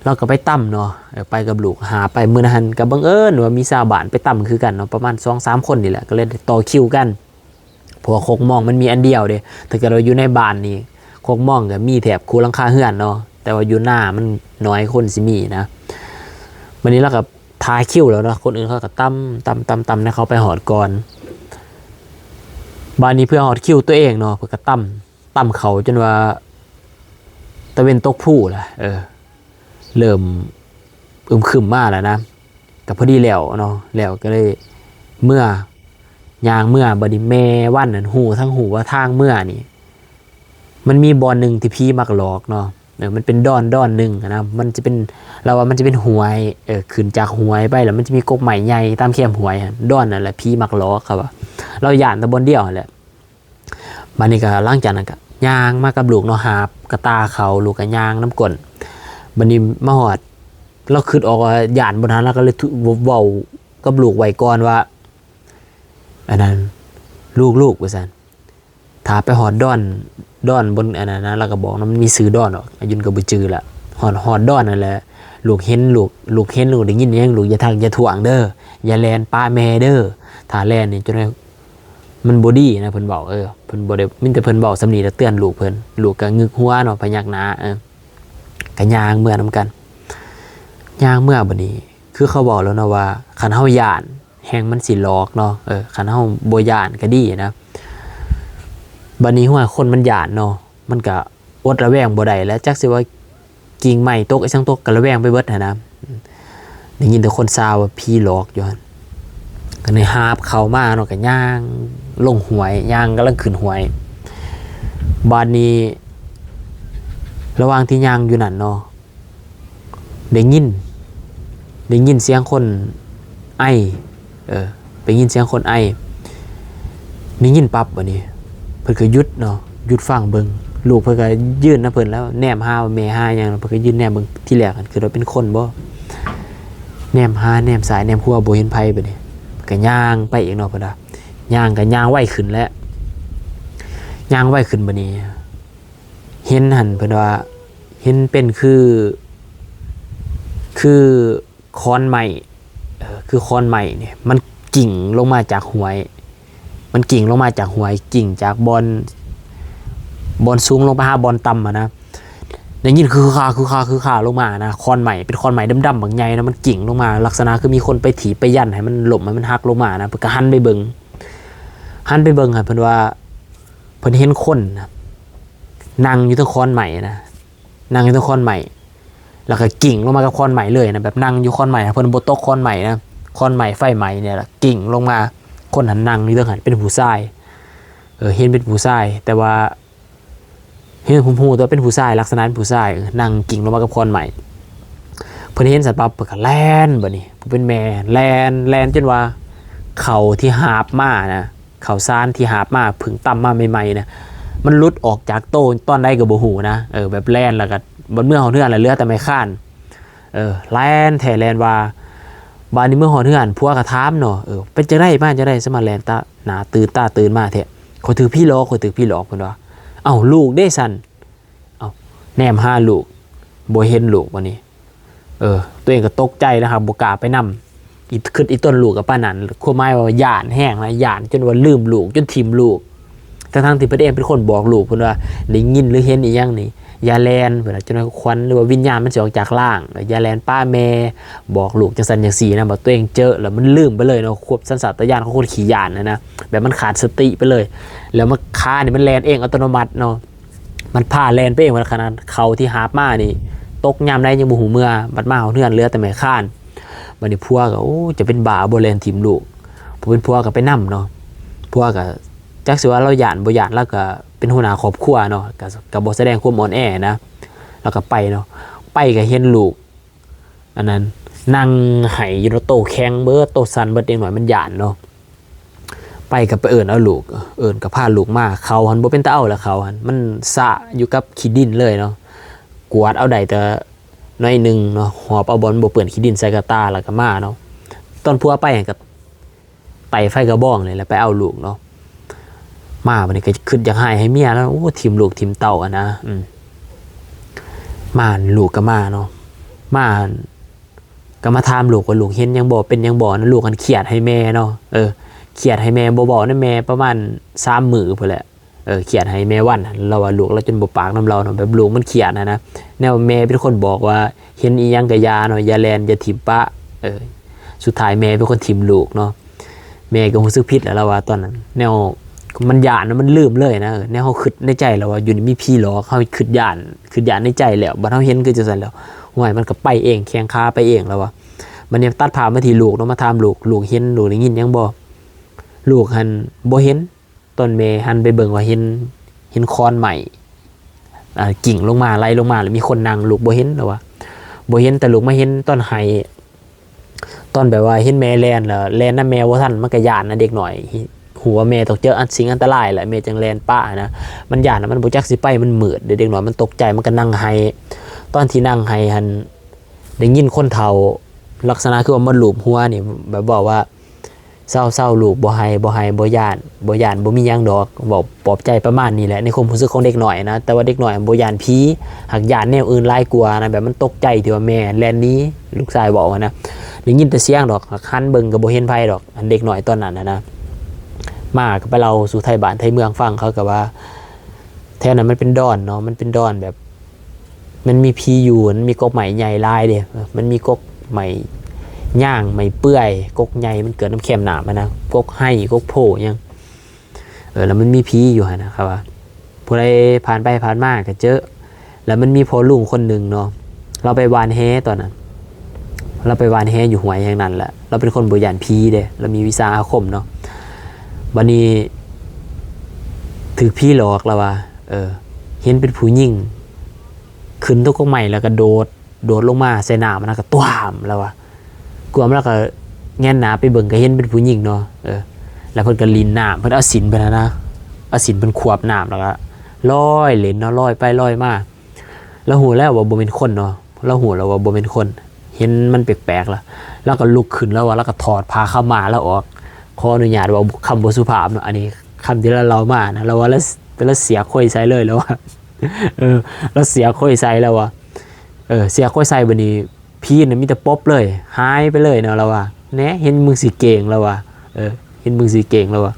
ລາວກໍໄປຕຳເນາະ ເອີ ໄປກັບລູກ ຫາໄປ ມື້ນັ້ນຫັ້ນກໍບັງເອີນວ່າມີຊາວບ້ານໄປຕຳຄືກັນເນາະ ປະມານສອງສາມຄົນນີ້ແຫຼະ ກໍເລີຍໄດ້ຕໍ່ຄິວກັນ ເພາະວ່າຄົກມອງມັນມີອັນດຽວເດ້ ຖ້າເກີດວ່າຢູ່ໃນບ້ານນີ້ ຄົກມອງກໍມີແທບຄູ່ຫຼັງຄາເຮືອນເນາະ ແຕ່ວ່າຢູ່ນາມັນໜ້ອຍຄົນຊິມີນະ ບັດນີ້ລາວກໍຖ້າຄິວແລ້ວເນາະ ຄົນອື່ນເຂົາກໍຕຳ ຕຳ ຕຳ ຕຳ ໃຫ້ເຂົາໄປຮອດກ່ອນ ບາດນີ້ເພື່ອຮອດຄິວຕົວເອງເນາະ ເພິ່ນກໍຕຳ ຕຳເຂົ້າຈົນວ່າຕາເວັນຕົກພູແຫຼະ ເອີ ເລີ່ມອຶມຄຶມມາແລ້ວນະ ກໍພໍດີແລ້ວເນາະ ແລ້ວກໍເລີຍເມືອ ຍ່າງເມືອ ບັດນີ້ແມ່ວັນນັ້ນຮູ້ ທັງຮູ້ວ່າທາງເມືອນີ້ ມັນມີບ່ອນໜຶ່ງທີ່ຜີມັກຫຼອກເນາະ ເອີ ມັນເປັນດອນ ດອນໜຶ່ງຫັ້ນນະ ມັນຈະເປັນ ລາວວ່າມັນຈະເປັນຫ້ວຍ ເອີ ຂຶ້ນຈາກຫ້ວຍໄປ ແລ້ວມັນຈະມີກົກໄມ້ໃຫຍ່ຕາມແຄມຫ້ວຍຫັ້ນ ດອນນັ້ນແຫຼະຜີມັກຫຼອກ ເຂົາວ່າ ລາວຢ້ານແຕ່ບ່ອນດຽວຫັ້ນແຫຼະ ບາດນີ້ກໍ ຫຼັງຈາກນັ້ນກໍຍ່າງມາກັບລູກເນາະ ຫາບກະຕ່າເຂົ້າ ລູກກໍຍ່າງນຳກົ້ນ ບາດນີ້ມາຮອດ ລາວຄິດອອກວ່າຢ້ານບ່ອນນັ້ນ ລາວກໍເລີຍເວົ້າກັບລູກໄວ້ກ່ອນວ່າ ອັນນັ້ນ ລູກໆ ວ່າຊັ້ນ ຖ້າໄປຮອດດອນ ດອນ ບ່ອນອັນນັ້ນນະ ລາວກໍບອກນະ ມັນມີຊື່ດອນດອກ ອາຍຸນກໍບໍ່ຈື່ລະ. ຮອດ ຮອດດອນນັ້ນແຫຼະ ລູກເຫັນ ລູກ ລູກເຫັນ ລູກໄດ້ຍິນຫຍັງ ລູກຢ່າທັກຢ່າທ້ວງເດີ ຢ່າແລ່ນປະແມ່ເດີ ຖ້າແລ່ນນີ້ ຈົນວ່າມັນບໍ່ດີນະ ເພິ່ນເວົ້າ. ເອີ ເພິ່ນບໍ່ໄດ້ ມີແຕ່ເພິ່ນເວົ້າສ່ຳນີ້ລະ ເຕືອນລູກເພິ່ນ. ລູກກໍງຶກຫົວເນາະ ພະຍັກໜ້າ ເອີ ກໍຍ່າງເມືອນຳກັນ. ຍ່າງເມືອ ບັດນີ້ ຄືເຂົາເວົ້າແລ້ວເນາະວ່າ ຄັນເຮົາຢ້ານ ແຮ່ງມັນຊິຫຼອກເນາະ. ເອີ ຄັນເຮົາບໍ່ຢ້ານກໍດີນະ. ບັດນີ້ ຫ້ວຍ ຄົນມັນຢ້ານເນາະ ມັນກໍອົດລະແວງບໍ່ໄດ້ແຫຼະ ຈັກຊິວ່າ ກິ່ງໄມ້ຕົກ ອີ່ຫຍັງຕົກ ກໍລະແວງໄປເບິດຫັ້ນນະ. ໄດ້ຍິນແຕ່ຄົນຊາວວ່າຜີຫຼອກຢູ່ຫັ້ນ ກໍເລີຍຫາບເຂົ້າມາເນາະ ກໍຍ່າງລົງຫ້ວຍ ຍ່າງກຳລັງຂຶ້ນຫ້ວຍ. ບາດນີ້ ລະຫວ່າງທີ່ຍ່າງຢູ່ນັ້ນເນາະ ໄດ້ຍິນ ໄດ້ຍິນສຽງຄົນໄອ ເອີ ໄດ້ຍິນສຽງຄົນໄອ ໄດ້ຍິນປັບ ບາດນີ້ເພິ່ນກໍຢຸດເນາະ ຢຸດຟັງເບິ່ງ. ລູກເພິ່ນກໍຢືນນຳເພິ່ນແລ້ວ ແນມຫາວ່າແມ່ຫາຫຍັງ ເພິ່ນກໍຢືນແນມເບິ່ງ. ທີແລກຫັ້ນຄິດວ່າເປັນຄົນບໍ ແນມຫາ ແນມຊ້າຍແນມຂວາ ບໍ່ເຫັນໃຜ. ບາດນີ້ກໍຍ່າງໄປອີກເນາະ ເພິ່ນວ່າ ຍ່າງກໍຍ່າງໄວຂຶ້ນແຫຼະ ຍ່າງໄວຂຶ້ນ. ບາດນີ້ເຫັນຫັ້ນ ເພິ່ນວ່າເຫັນເປັນຄື ຄື ຄອນໄມ້ ເອີ ຄືຄອນໄມ້ນີ້ ມັນກິ້ງລົງມາຈາກຫ້ວຍ ມັນກິ້ງລົງມາຈາກຫ້ວຍ ກິ້ງຈາກບ່ອນ ບ່ອນສູງລົງໄປຫາບ່ອນຕ່ຳຫັ້ນນະ. ໄດ້ຍິນຄືຄາ ຄືຄາ ຄືຄາລົງມານະ ຄອນໄມ້ ເປັນຄອນໄມ້ດຳໆບັກໃຫຍ່ນະ ມັນກິ້ງລົງມາ ລັກສະນະຄືມີຄົນໄປຖີບໄປຢັນໃຫ້ມັນລົ້ມ ໃຫ້ມັນຫັກລົງມານະ. ເພິ່ນກໍຫັນໄປເບິ່ງ ຫັນໄປເບິ່ງຫັ້ນ ເພິ່ນວ່າ ເພິ່ນເຫັນຄົນນະ ນັ່ງຢູ່ເທິງຄອນໄມ້ນະ ນັ່ງຢູ່ເທິງຄອນໄມ້ ແລ້ວກໍກິ້ງລົງມາກັບຄອນໄມ້ເລີຍນະ ແບບນັ່ງຢູ່ຄອນໄມ້ນະ ເພິ່ນບໍ່ຕົກຄອນໄມ້ນະ ຄອນໄມ້ໄຟໄໝ້ນີ້ລະ ກິ້ງລົງມາ. ຄົນຫັ້ນນັ່ງຢູ່ເທິງຫັ້ນ ເປັນຜູ້ຊາຍ ເອີ ເຫັນເປັນຜູ້ຊາຍ ແຕ່ວ່າເຫັນ ຮູ້ແຕ່ວ່າເປັນຜູ້ຊາຍ ລັກສະນະເປັນຜູ້ຊາຍ ເອີ ນັ່ງກິ້ງລົງມາກັບຄອນໄມ້. ເພິ່ນເຫັນສັດປັບ ເພິ່ນກໍແລ່ນ ບາດນີ້ຜູ້ເປັນແມ່ແລ່ນ ແລ່ນຈົນວ່າເຂົ້າທີ່ຫາບມານະ ເຂົ້າສານທີ່ຫາບມາ ເພິ່ງຕຳມາໃໝ່ໆນະ ມັນຫຼຸດອອກຈາກໂຕຕອນໃດກໍບໍ່ຮູ້ນະ. ເອີ ແບບແລ່ນແລ້ວກໍ ບັດເມືອຮອດເຮືອນແລ້ວ ເຫຼືອແຕ່ໄມ້ຄານ ເອີ ແລ່ນແທ້ແລ່ນວ່າ. ບາດນີ້ເມືອຮອດເຮືອນ ຜົວກໍຖາມເນາະ ເອີ ເປັນຈັ່ງໃດ ມາຈັ່ງໃດ ສະມາແລ່ນຕາໜ້າຕື່ນຕາຕື່ນມາແທ້? ຂ້ອຍຖືກຜີຫຼອກ ຂ້ອຍຖືກຜີຫຼອກ ເພິ່ນວ່າ. ເອົ້າ ລູກເດຊັ້ນ? ເອົ້າ ແນມຫາລູກ ບໍ່ເຫັນລູກ ບາດນີ້ ເອີ ຕົວເອງກໍຕົກໃຈນະຄັບ ບໍ່ກ້າໄປນຳ ອີ ຄິດອີຕົນລູກກໍປານນັ້ນ ຄວາມໝາຍວ່າຢ້ານແຮງນະ ຢ້ານຈົນວ່າລືມລູກ ຈົນຖິ້ມລູກ ທັງໆທີ່ເພິ່ນເອງເປັນຄົນບອກລູກ ເພິ່ນວ່າໄດ້ຍິນ ຫຼື ເຫັນອີ່ຫຍັງນີ້ ຢ່າແລ່ນ ເພິ່ນວ່າ ຈົນວ່າຂວັນ ຫຼືວ່າວິນຍານມັນຊິອອກຈາກຮ່າງ ຢ່າແລ່ນປະແມ່ ບອກລູກຈັ່ງຊັ້ນຈັ່ງຊີ້ນະ. ບາດຕົວເອງເຈີແລ້ວມັນລືມໄປເລີຍເນາະ ຄວາມສັນຊາດຕະຍານຂອງຄົນຂີ້ຢ້ານຫັ້ນນະ ແບບມັນຂາດສະຕິໄປເລີຍ ແລ້ວມັນ ຂານີ້ມັນແລ່ນເອງອັດຕະໂນມັດເນາະ ມັນພາແລ່ນໄປເອງ ວ່າຂະໜາດເຂົ້າທີ່ຫາບມານີ້ ຕົກຍາມໃດຍັງບໍ່ຮູ້ເມືອ ບັດມາຮອດເຮືອນເຫຼືອແຕ່ໄມ້ຄານ. ບາດນີ້ຜົວກໍ ໂອ້ ຈະເປັນບ້າບໍ່ ແລ່ນຖິ້ມລູກ. ຜູ້ເປັນຜົວກໍໄປນຳເນາະ ຜົວກໍຈັກຊິວ່າລາວຢ້ານບໍ່ຢ້ານ ລາວກໍເປັນຫົວໜ້າຄອບຄົວເນາະ ກໍ ກໍບໍ່ສະແດງຄວາມອ່ອນແອນະ ລາວກໍໄປເນາະ. ໄປກໍເຫັນລູກ ອັນນັ້ນ ນັ່ງໄຫ້ຢູ່ເນາະ ໂຕແຂງເບິດ ໂຕສັ່ນເບິດ ເດັກນ້ອຍມັນຢ້ານເນາະ. ໄປກໍໄປເອີ້ນເອົາລູກ ເອີ້ນກໍພາລູກມາ. ເຂົ້າຫັ້ນບໍ່ເປັນຕາເອົາແລ້ວ ເຂົ້າຫັ້ນມັນສະຢູ່ກັບຂີ້ດິນເລີຍເນາະ ກວາດເອົາໄດ້ແຕ່ໜ້ອຍໜຶ່ງເນາະ ຫອບເອົາບ່ອນບໍ່ເປື້ອນຂີ້ດິນໃສ່ກະຕ່າແລ້ວກໍມາເນາະ. ຕອນຜົວໄປຫັ້ນກໍ ໄຕ້ໄຟກະບອງນີ້ແຫຼະ ໄປເອົາລູກເນາະ. ມາບັດນີ້ກໍຄຶດຢາກຮ້າຍໃຫ້ເມຍແລ້ວ ໂອ້ ຖິ້ມລູກຖິ້ມເຕົ້າຫັ້ນນະ. ອືມ ມາ ລູກກໍມາເນາະ ມາ ກໍມາຖາມລູກວ່າລູກເຫັນຫຍັງບໍ່ ເປັນຫຍັງບໍ່ນະ. ລູກຫັ້ນຄຽດໃຫ້ແມ່ເນາະ ເອີ ຄຽດໃຫ້ແມ່ ບໍ່ເວົ້ານຳແມ່ປະມານສາມມື້ພຸ້ນແຫຼະ. ເອີ ຄຽດໃຫ້ແມ່ວັນຫັ້ນ ລາວວ່າລູກລາວຈົນບໍ່ປາກນຳລາວເນາະ ແບບລູກມັນຄຽດຫັ້ນນະ. ແນວແມ່ເປັນຄົນບອກວ່າ ເຫັນອີ່ຫຍັງກໍຢ່າເນາະ ຢ່າແລ່ນ ຢ່າຖິ້ມປະ. ເອີ ສຸດທ້າຍແມ່ເປັນຄົນຖິ້ມລູກເນາະ. ແມ່ກໍຮູ້ສຶກຜິດແລ້ວ ລາວວ່າຕອນນັ້ນ ແນວມັນຢ້ານນະ ມັນລືມເລີຍນະ. ເອີ ແນວເຮົາຄິດໃນໃຈແລ້ວວ່າ ຢູ່ນີ້ມີຜີຫຼອກ ເຮົາຄິດຢ້ານ ຄິດຢ້ານໃນໃຈແລ້ວ ບັດເຮົາເຫັນຄືຈັ່ງຊັ້ນແລ້ວ ຫ້ວຍ ມັນກໍໄປເອງ ແຂງຂາໄປເອງ ລາວວ່າ. ບັດນີ້ຕັດພາບມາທີ່ລູກເນາະ ມາຖາມລູກ ລູກເຫັນ ລູກໄດ້ຍິນຫຍັງບໍ່? ລູກຫັ້ນບໍ່ເຫັນ. ຕອນແມ່ຫັນໄປເບິ່ງວ່າເຫັນ ເຫັນຄອນໄມ້ ອ່າ ກິ້ງລົງມາ ໄຫຼລົງມາ ແລ້ວມີຄົນນັ່ງ ລູກບໍ່ເຫັນ ລາວວ່າ ບໍ່ເຫັນ. ແຕ່ລູກມາເຫັນຕອນໄຫ້ ຕອນແບບວ່າເຫັນແມ່ແລ່ນ ແລ້ວແລ່ນນຳແມ່ບໍ່ທັນ ມັນກໍຢ້ານນະ ເດັກນ້ອຍ ຮູ້ວ່າແມ່ຕົກເຈີອັນ ສິ່ງອັນຕະລາຍແຫຼະ ແມ່ຈຶ່ງແລ່ນປະນະ. ມັນຢ້ານນະ ມັນບໍ່ຈັກຊິໄປ ມັນມືດເດ້ ເດັກນ້ອຍມັນຕົກໃຈ ມັນກໍນັ່ງໄຫ້. ຕອນທີ່ນັ່ງໄຫ້ຫັ້ນ ໄດ້ຍິນຄົນເຖົ້າ ລັກສະນະຄືວ່າມາລູບຫົວນີ້ ແບບເວົ້າວ່າ ເຊົາໆ ລູກ ບໍ່ໄຫ້ ບໍ່ໄຫ້ ບໍ່ຢ້ານ ບໍ່ຢ້ານ ບໍ່ມີຫຍັງດອກ ເວົ້າປອບໃຈປະມານນີ້ແຫຼະ ໃນຄວາມຮູ້ສຶກຂອງເດັກນ້ອຍນະ. ແຕ່ວ່າເດັກນ້ອຍບໍ່ຢ້ານຜີ ຫາກຢ້ານແນວອື່ນຫຼາຍກວ່ານະ ແບບມັນຕົກໃຈທີ່ວ່າແມ່ແລ່ນໜີ ລູກຊາຍເວົ້າຫັ້ນນະ. ໄດ້ຍິນແຕ່ສຽງດອກ ຫາກຫັນເບິ່ງກໍບໍ່ເຫັນໃຜດອກ ອັນເດັກນ້ອຍຕອນນັ້ນຫັ້ນນະ. ມາກໍໄປເລົ່າສູ່ໄທບ້ານໄທເມືອງຟັງ ເຂົາກໍວ່າ ແຖວນັ້ນມັນເປັນດອນເນາະ ມັນເປັນດອນແບບ ມັນມີຜີຢູ່ ມັນມີກົກໄມ້ໃຫຍ່ຫຼາຍເດ້ ມັນມີກົກໄມ້ຍາງ ໄມ້ເປື່ອຍ ກົກໃຫຍ່ ມັນເກີດນຳແຄມນ້ຳຫັ້ນນະ ກົກໄຮ ກົກໂພຫຍັງ ເອີ ແລ້ວມັນມີຜີຢູ່ຫັ້ນນະ ເຂົາວ່າ ຜູ້ໃດຜ່ານໄປຜ່ານມາກໍເຈີ. ແລ້ວມັນມີພໍ່ລຸງຄົນໜຶ່ງເນາະ ລາວໄປຫວ່ານແຫຕອນນັ້ນ ລາວໄປຫວ່ານແຫຢູ່ຫ້ວຍແຫ່ງນັ້ນແຫຼະ ລາວເປັນຄົນບໍ່ຢ້ານຜີເດ້ ລາວມີວິຊາອາຄົມເນາະ. ບັດນີ້ຖືກຜີຫຼອກ ລາວວ່າ ເອີ ເຫັນເປັນຜູ້ຍິງ ຂຶ້ນຕົກກົກໄມ້ ແລ້ວກໍໂດດ ໂດດລົງມາໃສ່ນ້ຳ ແລ້ວກໍຕ້ວມ ລາວວ່າ ກວມ ແລ້ວກໍແງນໜ້າໄປເບິ່ງ ກໍເຫັນເປັນຜູ້ຍິງເນາະ ເອີ ແລ້ວເພິ່ນກໍຫຼິ້ນນ້ຳ ເພິ່ນເອົາສິນເພິ່ນຫັ້ນນະ ເອົາສິນເພິ່ນຂວາບນ້ຳ ແລ້ວກໍລອຍຫຼິ້ນເນາະ ລອຍໄປລອຍມາ. ລາວຮູ້ແລ້ວວ່າບໍ່ແມ່ນຄົນເນາະ ລາວຮູ້ແລ້ວວ່າບໍ່ແມ່ນຄົນ ເຫັນມັນແປກໆ ລະ ລາວກໍລຸກຂຶ້ນ ລາວວ່າ ລາວກໍຖອດຜ້າຂາວມ້າລາວອອກ ຂໍອະນຸຍາດເວົ້າຄຳບໍ່ສຸພາບເນາະ ອັນນີ້ຄຳທີ່ລາວເລົ່າມານະ ລາວວ່າ ລາວ ລາວເສຍໂຄຍໃສ່ເລີຍ ລາວວ່າ ເອີ ລາວເສຍໂຄຍໃສ່ ລາວວ່າ ເອີ ເສຍໂຄຍໃສ່ ບັດນີ້ ຜີນະມີແຕ່ປົບເລີຍ ຫາຍໄປເລີຍເນາະ ລາວວ່າ ແໜ ເຫັນມຶງຊິເກັ່ງ ລາວວ່າ ເອີ ເຫັນມຶງຊິເກັ່ງ ລາວວ່າ.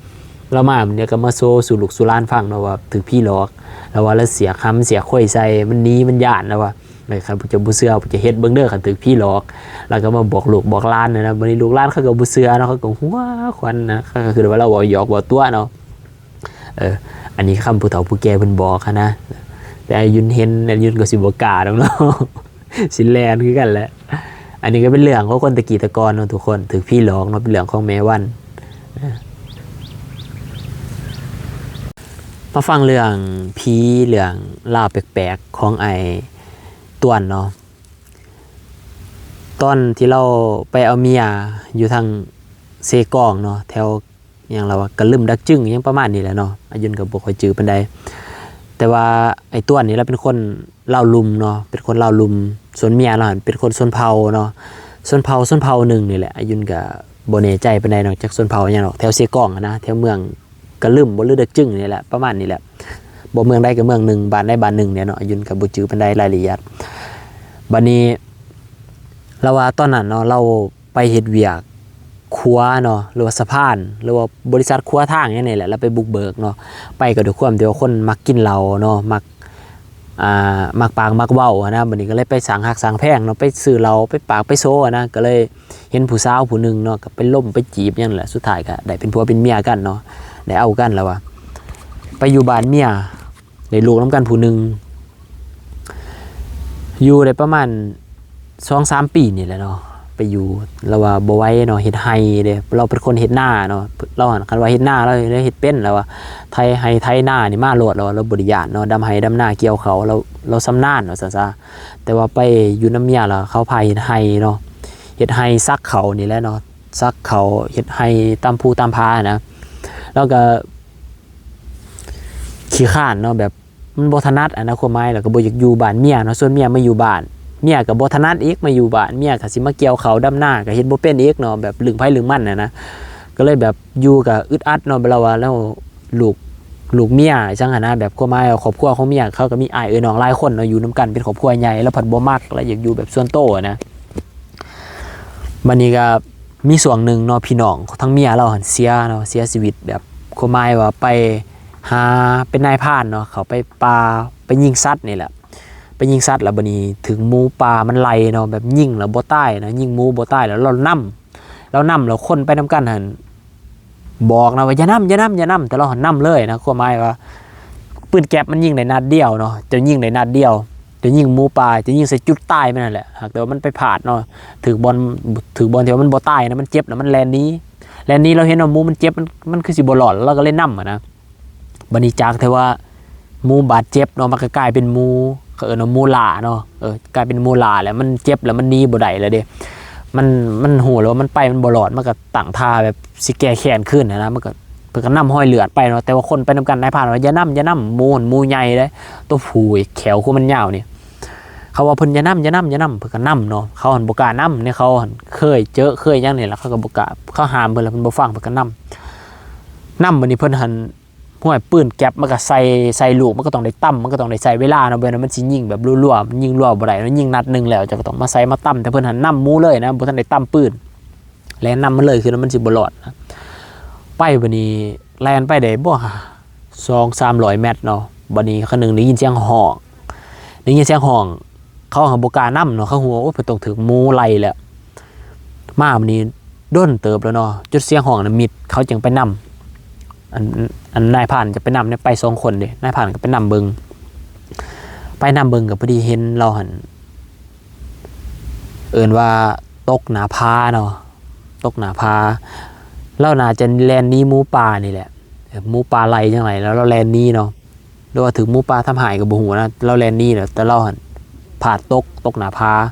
ລາວມາມື້ນີ້ກໍມາໂຊສູ່ລູກສູ່ຫຼານຟັງເນາະວ່າຖືກຜີຫຼອກ ລາວວ່າລາວເສຍຄຳເສຍໂຄຍໃສ່ ມັນໜີ ມັນຢ້ານ ລາວວ່າ. ເອີ ຄັນພວກເຈົ້າບໍ່ເຊື່ອ ພວກເຈົ້າເຮັດເບິ່ງເດີ ຄັນຖືກຜີຫຼອກ. ລາວກໍມາບອກລູກບອກຫຼານນະ ບັດນີ້ລູກຫຼານເຂົາກໍບໍ່ເຊື່ອເນາະ ເຂົາກໍຫົວຂວັນນະ ເຂົາກໍຄິດວ່າລາວເວົ້າຫຍອກເວົ້າຕົວະເນາະ. ເອີ ອັນນີ້ຄຳຜູ້ເຖົ້າຜູ້ແກ່ເພິ່ນບອກຫັ້ນນະ ແຕ່ອາຍຸນເຫັນ ອາຍຸນກໍຊິບໍ່ກ້າດອກເນາະ. ຊິແລ່ນຄືກັນແຫຼະ. ອັນນີ້ກໍເປັນເລື່ອງຂອງຄົນແຕ່ກີ້ແຕ່ກ່ອນເນາະທຸກຄົນ ຖືກຜີຫຼອກເນາະ ເປັນເລື່ອງຂອງແມ່ວັນ. ມາຟັງເລື່ອງຜີ ເລື່ອງລາວແປກໆຂອງອ້າຍຕວນເນາະ. ຕອນທີ່ລາວໄປເອົາເມຍຢູ່ທາງເຊກອງເນາະ ແຖວ ຫຍັງລາວວ່າ ກະລຶ້ມດັກຈຶງ ຫຍັງປະມານນີ້ແຫຼະເນາະ ອາຍຸນກໍບໍ່ຄ່ອຍຈື່ປານໃດ. ແຕ່ວ່າໄອ້ຕວນນີ້ລະເປັນຄົນລາວລຸ່ມເນາະ ເປັນຄົນລາວລຸ່ມ ສ່ວນເມຍລາວຫັ້ນເປັນຄົນຊົນເຜົ່າເນາະ ຊົນເຜົ່າ ຊົນເຜົ່າໜຶ່ງນີ້ແຫຼະ. ອາຍຸນກໍບໍ່ແນ່ໃຈປານໃດເນາະ ຈັກຊົນເຜົ່າຫຍັງດອກ ແຖວເຊກອງຫັ້ນນະ ແຖວເມືອງກະລຶ້ມບໍ່ ຫຼື ດັກຈຶງນີ້ແຫຼະ ປະມານນີ້ແຫຼະ ບໍ່ເມືອງໃດກໍເມືອງໜຶ່ງ ບ້ານໃດບ້ານໜຶ່ງແຫຼະເນາະ ອາຍຸນກໍບໍ່ຈື່ປານໃດລາຍລະອຽດ. ບາດນີ້ລາວວ່າຕອນນັ້ນເນາະ ລາວ ໄປເຮັດວຽກຂົວເນາະ ຫຼືວ່າສະພານ ຫຼືວ່າບໍລິສັດຂົວທາງຫຍັງນີ້ແຫຼະ ລາວໄປບຸກເບີກເນາະ. ໄປກໍດ້ວຍຄວາມທີ່ວ່າຄົນມັກກິນເຫຼົ້າເນາະ ມັກ ອ່າ ມັກປາກມັກເວົ້າຫັ້ນນະ. ບັດນີ້ກໍເລີຍໄປສ້າງຮັກສ້າງແພງເນາະ ໄປຊື້ເຫຼົ້າ ໄປປາກໄປໂຊຫັ້ນນະ ກໍເລີຍເຫັນຜູ້ສາວຜູ້ໜຶ່ງເນາະ ກໍໄປລົມໄປຈີບຫຍັງແຫຼະ ສຸດທ້າຍກໍໄດ້ເປັນຜົວເປັນເມຍກັນເນາະ ໄດ້ເອົາກັນ. ລາວວ່າໄປຢູ່ບ້ານເມຍ ໄດ້ລູກນຳກັນຜູ້ໜຶ່ງ ຢູ່ໄດ້ປະມານສອງສາມປີນີ້ແຫຼະເນາະ ໄປຢູ່. ລາວວ່າບໍ່ໄຫວເນາະ ເຮັດໄຮ່ເດ້ ລາວເປັນຄົນເຮັດນາເນາະ ລາວຫັ້ນ ຄັນວ່າເຮັດນາ ລາວເຮັດເປັນ ລາວວ່າ ໄຖໄຮ່ໄຖນານີ້ມາໂລດ ລາວວ່າ ລາວບໍ່ໄດ້ຢ້ານເນາະ ດຳໄຮ່ດຳນາ ກ່ຽວເຂົ້າ ລາວ ລາວຊຳນານວ່າຊັ້ນຊະ. ແຕ່ວ່າໄປຢູ່ນຳເມຍ ລະເຂົາພາເຮັດໄຮ່ເນາະ ເຮັດໄຮ່ສັກເຂົ້ານີ້ແຫຼະເນາະ ສັກເຂົ້າ ເຮັດໄຮ່ຕາມພູຕາມຜານະ. ລາວກໍ ຂີ້ຄ້ານເນາະ ແບບມັນບໍ່ຖະໜັດຫັ້ນນະ ຄວາມໝາຍ ແລ້ວກໍບໍ່ຢາກຢູ່ບ້ານເມຍເນາະ ຊວນເມຍມາຢູ່ບ້ານ. ເມຍກໍບໍ່ຖະໜັດອີກມາຢູ່ບ້ານ ເມຍກໍຊິມາກ່ຽວເຂົ້າດຳນາ ກໍເຮັດບໍ່ເປັນອີກເນາະ ແບບລຶ້ງໃຜລຶ້ງມັນຫັ້ນນະ. ກໍເລີຍແບບຢູ່ກໍອຶດອັດເນາະ ແບບລາວວ່າລາວ ລູກ ລູກເມຍຫຍັງຊັ້ນນະ ແບບຄວາມໝາຍວ່າຄອບຄົວຂອງເມຍ ເຂົາກໍມີອ້າຍເອື້ອຍນ້ອງຫຼາຍຄົນເນາະ ຢູ່ນຳກັນເປັນຄອບຄົວໃຫຍ່ ລາວພັດບໍ່ມັກ ລາວຢາກຢູ່ແບບສ່ວນໂຕຫັ້ນນະ. ບັດນີ້ກໍມີຊ່ວງໜຶ່ງເນາະ ພີ່ນ້ອງທາງເມຍລາວຫັ້ນເສຍເນາະ ເສຍຊີວິດ ແບບຄວາມໝາຍວ່າໄປຫາເປັນນາຍພານເນາະ ເຂົ້າໄປປ່າ ໄປຍິງສັດນີ້ແຫຼະ ໄປຍິງສັດ ແລ້ວບັດນີ້ຖືກໝູປ່າມັນໄລ່ເນາະ ແບບຍິງແລ້ວບໍ່ຕາຍນະ ຍິງໝູບໍ່ຕາຍ ແລ້ວລາວນຳ ລາວນຳ ແລ້ວຄົນໄປນຳກັນຫັ້ນ ບອກນະວ່າ ຢ່ານຳ ຢ່ານຳ ຢ່ານຳ ແຕ່ລາວຫັ້ນນຳເລີຍນະ ຄວາມໝາຍວ່າ ປືນແກັບມັນຍິງໄດ້ນັດດຽວເນາະ ເຈົ້າຍິງໄດ້ນັດດຽວ ເຈົ້າຍິງໝູປ່າ ເຈົ້າຍິງໃສ່ຈຸດຕາຍມັນຫັ້ນແຫຼະ ຫາກແຕ່ວ່າມັນໄປພາດເນາະ ຖືກບ່ອນ ຖືກບ່ອນທີ່ວ່າມັນບໍ່ຕາຍນະ ມັນເຈັບນະ ມັນແລ່ນໜີ ແລ່ນໜີ ລາວເຫັນວ່າໝູມັນເຈັບ ມັນ ມັນຄືຊິບໍ່ລອດ ລາວກໍເລີຍນຳຫັ້ນນະ. ບັດນີ້ຈາກທີ່ວ່າໝູບາດເຈັບເນາະ ມັນກໍກາຍເປັນໝູ ເຂົາເອີ້ນວ່າໝູຫຼ້າເນາະ ເອີ ກາຍເປັນໝູຫຼ້າ ແລ້ວມັນເຈັບ ແລ້ວມັນໜີບໍ່ໄດ້ແລ້ວເດ້ ມັນ ມັນຮູ້ແລ້ວວ່າມັນໄປມັນບໍ່ລອດ ມັນກໍຕັ້ງທ່າແບບຊິແກ້ແຄ້ນຄືນຫັ້ນນະ ມັນກໍ ເພິ່ນກໍນຳຮອຍເລືອດໄປເນາະ ແຕ່ວ່າຄົນໄປນຳກັນ ນາຍພານວ່າ ຢ່ານຳ ຢ່ານຳ ໝູ ໝູໃຫຍ່ເດ້ ໂຕຜູ້ແຂ້ວຄືມັນຍາວນີ້ ເຂົາວ່າເພິ່ນຢ່ານຳ ຢ່ານຳ ຢ່ານຳ ເພິ່ນກໍນຳເນາະ. ເຂົາຫັ້ນບໍ່ກ້ານຳ ໃນເຂົາຫັ້ນເຄີຍເຈີເຄີຍຫຍັງນີ້ແຫຼະ ເຂົາກໍບໍ່ກ້າ ເຂົາຫ້າມເພິ່ນແລ້ວ ເພິ່ນບໍ່ຟັງ ເພິ່ນກໍນຳ ນຳ. ບັດນີ້ເພິ່ນຫັ້ນ ຫ້ວຍ ປືນແກັບມັນກໍໃສ່ ໃສ່ລູກ ມັນກໍຕ້ອງໄດ້ຕຳ ມັນກໍຕ້ອງໄດ້ໃຊ້ເວລາເນາະ ບໍ່ແມ່ນວ່າມັນຊິຍິງແບບລັວໆ ມັນຍິງລັວບໍ່ໄດ້ເນາະ ຍິງນັດໜຶ່ງແລ້ວເຈົ້າກໍຕ້ອງມາໃສ່ມາຕຳ ແຕ່ເພິ່ນຫັ້ນນຳໝູເລີຍນະ ບໍ່ທັນໄດ້ຕຳປືນ ແລ່ນນຳມັນເລີຍ ຄືມັນຊິບໍ່ລອດນະ. ໄປບັດນີ້ແລ່ນໄປໄດ້ບໍ່ ສອງສາມຮ້ອຍແມັດເນາະ ບັດນີ້ຄັນໜຶ່ງໄດ້ຍິນສຽງຮ້ອງ ໄດ້ຍິນສຽງຮ້ອງ ເຂົາກໍບໍ່ກ້ານຳເນາະ ເຂົາຮູ້ວ່າ ໂອ້ຍ ເພິ່ນຕ້ອງຖືກໝູໄລ່ແລ້ວ. ມາບັດນີ້ດົນເຕີບແລ້ວເນາະ ຈົນສຽງຮ້ອງນະມິດ ເຂົາຈຶ່ງໄປນຳ ອັນ ອັນນາຍພານຈະໄປນຳເດ້ ໄປສອງຄົນເດ້ ນາຍພານກໍໄປນຳເບິ່ງ ໄປນຳເບິ່ງກໍພໍດີເຫັນລາວຫັ້ນ ເອີ້ນວ່າຕົກໜ້າຜາເນາະ ຕົກໜ້າຜາ ລາວໜ້າຈະແລ່ນໜີໝູປ່ານີ້ແຫຼະ ເອີ ໝູປ່າໄລ່ຈັ່ງໃດ ແລ້ວລາວແລ່ນໜີເນາະ ຫຼືວ່າຖືກໝູປ່າທຳຮ້າຍກໍບໍ່ຮູ້ນະ ລາວແລ່ນໜີແລ້ວ ແຕ່ລາວຫັ້ນພາດຕົກ ຕົກໜ້າຜາ